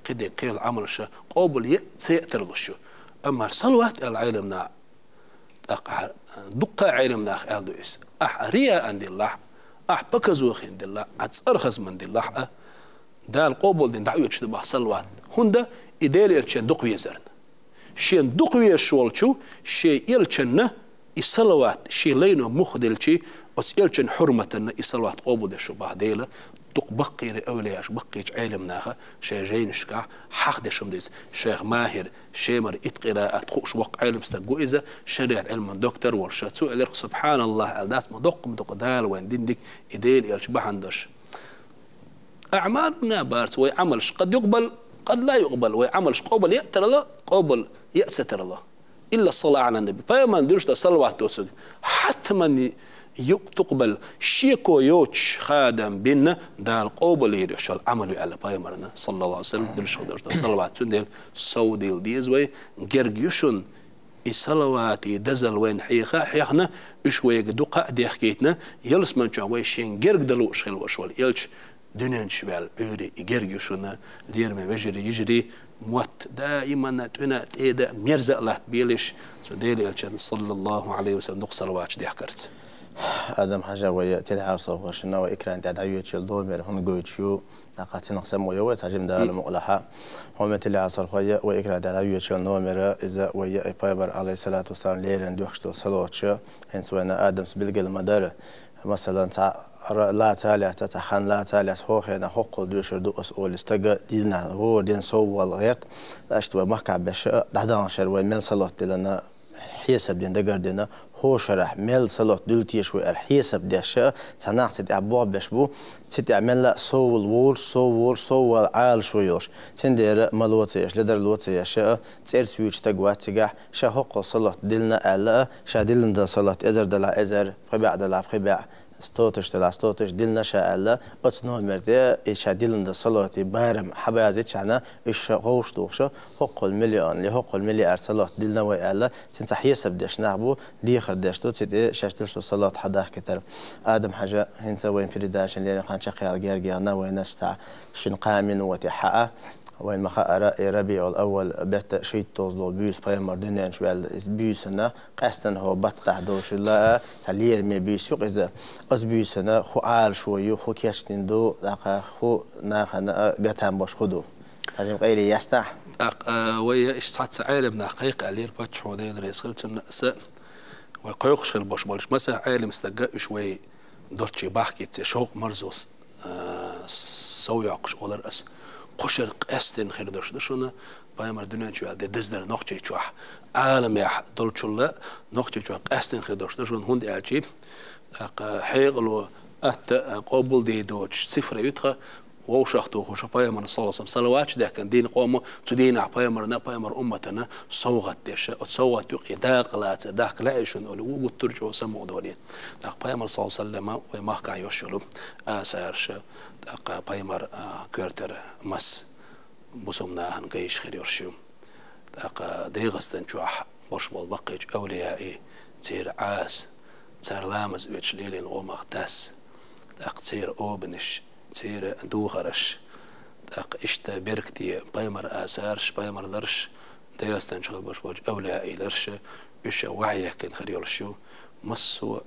кхидерг кхин йолу Ӏамалш къобал е а, ца е а тарлуш ю. Амма салават аьлла Ӏеламнаха, тӀаккха дуккха а Ӏеламнаха аьлла ду иза. Ахь рияан диллахь, ахь показухин диллахь, ахь цӀарахазман диллахь а, Дала къобал дина дӀаоьцуш ду бах салават. ХӀунда и Дела элчан дукха везарна. Шен дукха везаш волчу шен элчанна и салават, шен лайно муха делчий, оцу элчан хьурматанна и салават къобал деш ву бах Дела. Дукха баккхийра эвлияш, баккхийчу Ӏеламнаха шайн жайнашкахь хьахдеш хӀума ду иза. Шайх Махир, Шемара итт къираат хууш воккха Ӏелам стаг ву иза, шариат Ӏилман доктор волуш. Цо элира, субханаллахӀ аьлла дац, ма доккха ма дукха Дала вайн дина дика и Дела элча бахьана долуш. أعمالنا барц вай Ӏамалш, قد يقبل، قد لا يقبل, вай Ӏамалш къобал е а тарло, къобал е а ца тарло. إلا الصلاة على النبي. Пайхамарна дуьллуш долу салават доцург хьатман юкъ-, тукъбал шеко йоцуш хадам бина Дала къобалйийр йолуш йолу Ӏамал ю аьлла пайхамарна, саллаллаху алейхи ва саллям, дуьллуш хила долуш долу салават. Цундела сов дийла деза вай, герга ю шуна и салаватий дазал вайна хьеха а хьехна, уьш вайга дукха а дехкийтина, ялсаманчохь вай шен герга дан лууш хила волуш волу элча дуьнен чу ваьлла Ӏуьйре и герга ю шуна, лераме вежарий, йижарий, мотт даимана тӀуьна а, тӀеда а, мерза а латтабелаш, цу Делан элчанна, саллаллаху алейхи ва саллям, дукха салаваташ дехкарца. Адам-Хьажа, вай телехьарсовхошна вай экран тӀехь дӀайоьдучу номер хӀунда гойтуш ю, тӀаккха цунах самукъайо вай цхьажимма Дала мукъалахь. ХӀокху телехьарсовхой, вай экран тӀехь дӀайоьдучу номер, иза вай пайхамар, алейхиссалату вассалам, леррина доьхкуш долу салаваташ, хӀинца вайна Адамас билгал ма дара. Масалан, цхьа ра-, лаца а лаьцна, цхьа хан лаца а лаьцна, хӀокху хенахь хӀоккхул доьшур ду ас олий стага дийнахь, хӀора дийнахь сов вала гӀерта, иштта вай махкахь беш а, дӀадаханчара вай мел салават диллина, хьесап дина, дагардина, хӀокху шарахь мел салават дуьллу теша вай аьлла хьесап деш а, цхьа нах цу тӀехь болх беш бу, цу тӀехь мелла а сов волуш, сов волуш, сов вала Ӏалашо йолуш. Цундела ма лоцуьйтуш, ледар лоцуьйтуш а, цӀерца вуьйцу стаг вац цигахь, ша хӀоккхул салават диллина аьлла а, ша диллина долу салават эзар далахь эзар, пхи бӀе далахь пхи бӀе, сто тысяч далахь сто тысяч диллина ша аьлла, оцу номер тӀе и ша диллина долу салаватий барам хьабазийчхьана, уьш ша гӀовш тухуш, хӀоккхул миллион я хӀоккхул миллиард салават диллина вай аьлла, цуьнца хьесап деш нах бу, дехар деш ду, цу тӀе шаьш дуьллуш долу салават хьадахкийтар. Адам-Хьажа, хӀинца вайн передачан леррина хан чекхъяла герга яхна, вайна ша шина кхаа минот хьаьа, вайна ма-хаъара, и РабиӀул-Аввал беттан шийтталгӀа долу буьйса пайхамар дуьнен чу ваьлла иза буьйсанна, къаьсттина хӀокху баттахь долуш хилла а, цхьа лераме буьйса ю-кх иза. Оцу буьйсанна хӀун Ӏалашо ю, хӀун кечдина ду, тӀаккха хӀун нахана а гатам беш хӀун ду? Хьажим, къайле ястахь. ТӀаккха, а, вай иштта цхьацца Ӏелам нах кхайкха аьллера паччахьо, Дела реза хила цунна, аса вай кхойкхуш хила беш болчу масех Ӏелам стага уьш вай доцчий бахкийта шовкъ-марзо, а, сов йоккхуш олура ас. Кхушара къаьсттина хир долуш ду шуна, пайхамар дуьнен чу ваьлла де деза дар Нохчийчохь, Ӏаламехь долчул а Нохчийчохь къаьсттина хир долуш ду шуна, хӀунда аьлча, тӀаккха хьекъало, атта, а, къобалдийр доцуш цифра ю тхан, вовшахтухуш пайхамарна, саллаллаху алейхи ва саллям, салаваташ дехкина дийна къомо, цу дийнахь пайхамарна, пайхамар умматана совгӀат деш, оцу совгӀат юкъе дакъа лаца, дахка лаьий шуна олий, ву гуттар а чӀогӀа самукъадолийна. ТӀаккха пайхамар, саллаллаху алейхи ва саллям, вай махкахь йолуш йолу асарш, тӀаккха пайхамар, а, коьртара мас бусалба нахана гайш хир йолуш ю. ТӀаккха ДегӀастан чохь болуш болу баккхийчу эвлияий, церан Ӏаса, цара ламаз оьцуш лелийна гӀомах дас, тӀаккха церан обанаш, церан духарш, тӀаккха иштта беркате пайхамар асарш, пайхамар ларш, ДегӀастан чохь болуш болчу эвлияий ларш, уьш ваьхьа яьккхина хир йолуш ю. Массо а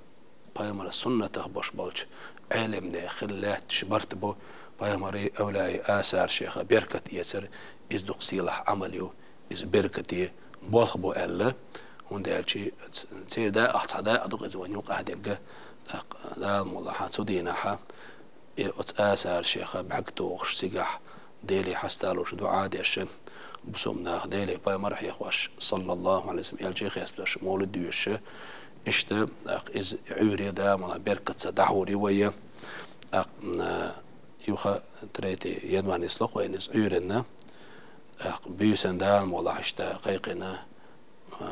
пайхамаран суннатах болуш болчу Ӏелимне хила лаьтташ барт бу, пайхамарий, эвлияий асаршех беркат эцар, иза дукха сийлахь Ӏамал ю, иза беркате болх бу аьлла, хӀунда аьлча ц-, церан дакъах цхьа дакъа ду-кх иза вайна юкъахь дерг, тӀаккха Дала мукъ лахь цу дийнахь, и оцу асаршех бӀаьрг тухуш цигахь, Деле хьасталуш, дуӀа деш, бусалба нах Деле пайхамар хьехош, саллаллаху алейхи ва саллям, элчий хестош, мовлид доьшуш, иштта, тӀаккха иза Ӏуьйре, Дала мукъ лахь, беркатца дӀахьур ю вай. ТӀаккха, м, юха третий январь нисло-кх вайна иза Ӏуьйранна, тӀаккха буьйсанна, Дала мукъ лахь, иштта кхайкхина, а,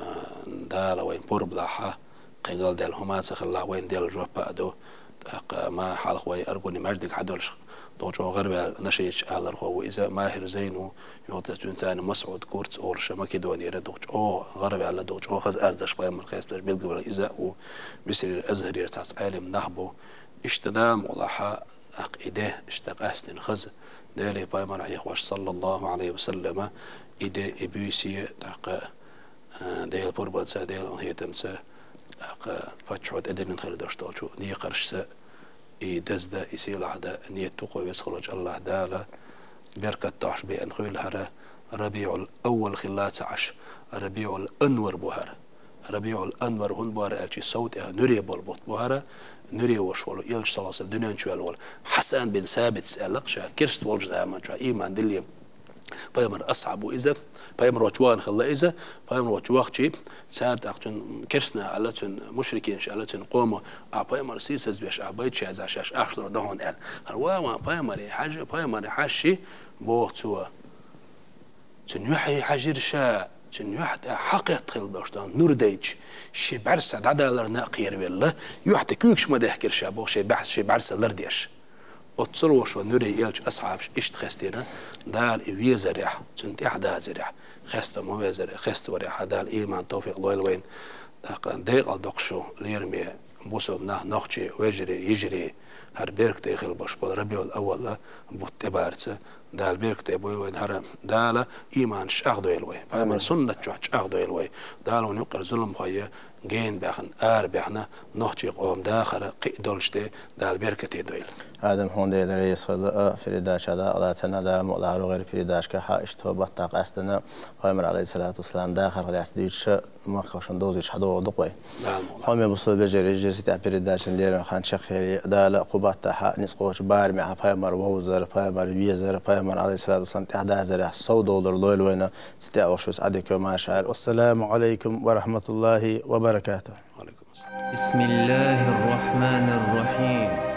Дала вайна пурба лахь, кхин галдаьлла хӀума ца хилла, вайна делла жоп а ду. ТӀаккха ма хьалха вай Аргуни маьждиг хьадолуш, дукха чӀогӀа гӀараваьлла нашидаш алархо ву иза, Махир Зайн ву, юха цуьнан цӀарна МасӀуд Курц олуш, Македонера дукха чӀогӀа гӀараваьлла, дукха чӀогӀа хаза аз деш, пайхамар хестош билггал иза а ву, Мисрера, Азхарера цхьацца Ӏелим нах бу. Иштта, Дала мукъ лахь, тӀаккха и де иштта къаьсттина хаза, Деле пайхамар хьехош, саллаллаху алейхи ва саллям, и де, и буьйса, тӀаккха, а, Делан пурбанца, Делан къинхетамца, тӀаккха паччахьо тӀедиллина хир долуш долчу декхаршца, и деза дан, и сийлахь дан нийят ду-кх вай Веза хиллачу АллахӀ Дала. Беркат тохьаш беана хуьлда хӀара, РабиӀул-Аввал хилла ца Ӏаш, РабиӀул-Анвар бу хӀара. РабиӀул-Анвар хӀунда бу хӀара аьлча, сов тӀехь нуьре болу бутт бу хӀара, нуьре волуш волу, элча, саллаллаху алейхи ва саллям, дуьнен чу ваьлла волу Хьасан бин Сабитас аьлла-кх ша, керста волчу заман чохь ийман диллина пайхамаран асхьаб ву иза, пайхамар волчу вахана хилла иза, пайхамар волчу вахча, цара тӀаккха цуьнан керстанаш аьлла, цуьнан мушрикинаш аьлла, цуьнан къомо, ахь пайхамар сийсазвеш, ахь байташ язъеш, шаьш ахча лур ду хьуна аьлла. ХӀара ван-ван пайхамаре хьаьжа, пайхамаре хьаьжча, боху цо, цуьнан юьхье хьаьжира ша, Цуьнан юьхь тӀехь хьакхетта хилла долуш долу нур дайча, ши бӀаьрса дӀадаларна а кхеравелла, юьхь тӀе куьйгаш ма даьхкира ша боху шен бӀаьрса, ши бӀаьрса лардеш. Оццул ву шо нуьре элча асхьабаш иштта хестийна, Дала и везарехь, цуьнан тӀаьхьадазарехь, хесто ма везарехь, хесторе хьан Дала ийман, товфикъ лойла вайна, тӀаккха декъал доккхуш ву лераме бусалба нах, нохчий, вежарий, йижарий, хӀара беркате хилла болуш болу Рабиул-Аввал бутт тӀебарца, Дала беркате бойла вайна хӀара, Дала ийманаш чӀагӀдойла вай, пайхамар суннат чохь чӀагӀдойла вай, Дала вайна юккъера зуламхой гена баьхна, ара баьхна, нохчий къоман дахар кхин а долуш де, Дала беркате дойла. Адам, хьуна Дела реза хуьлда, а, передача дакъалацарна, Дала мукъ лахь рогӀера передачка хьан иштта хӀо баттахь къаьстина, пайхамар, алейхиссалату вассалам, дахарх лаьцна дуьйцуш, махкахошна довзуьйтуш хьан догӀур ду-кх вай. Дала мукъ лахь. Хьо ме бусалба вежарий, жер сита передачан леррина хан чекхъяри, Дала кху баттахь ницкъ кхочу барамехь пайхамар вовзар, пайхамар везар, пайхамар, алейхиссалату вассалам, тӀаьхьадазарехь сов довлар лойла вайна, цу тӀехь тӀаьхьа Ӏадика маршар. Вассаламу алейкум ва рахматуллахи ва баракатух. بسم الله الرحمن الرحيم.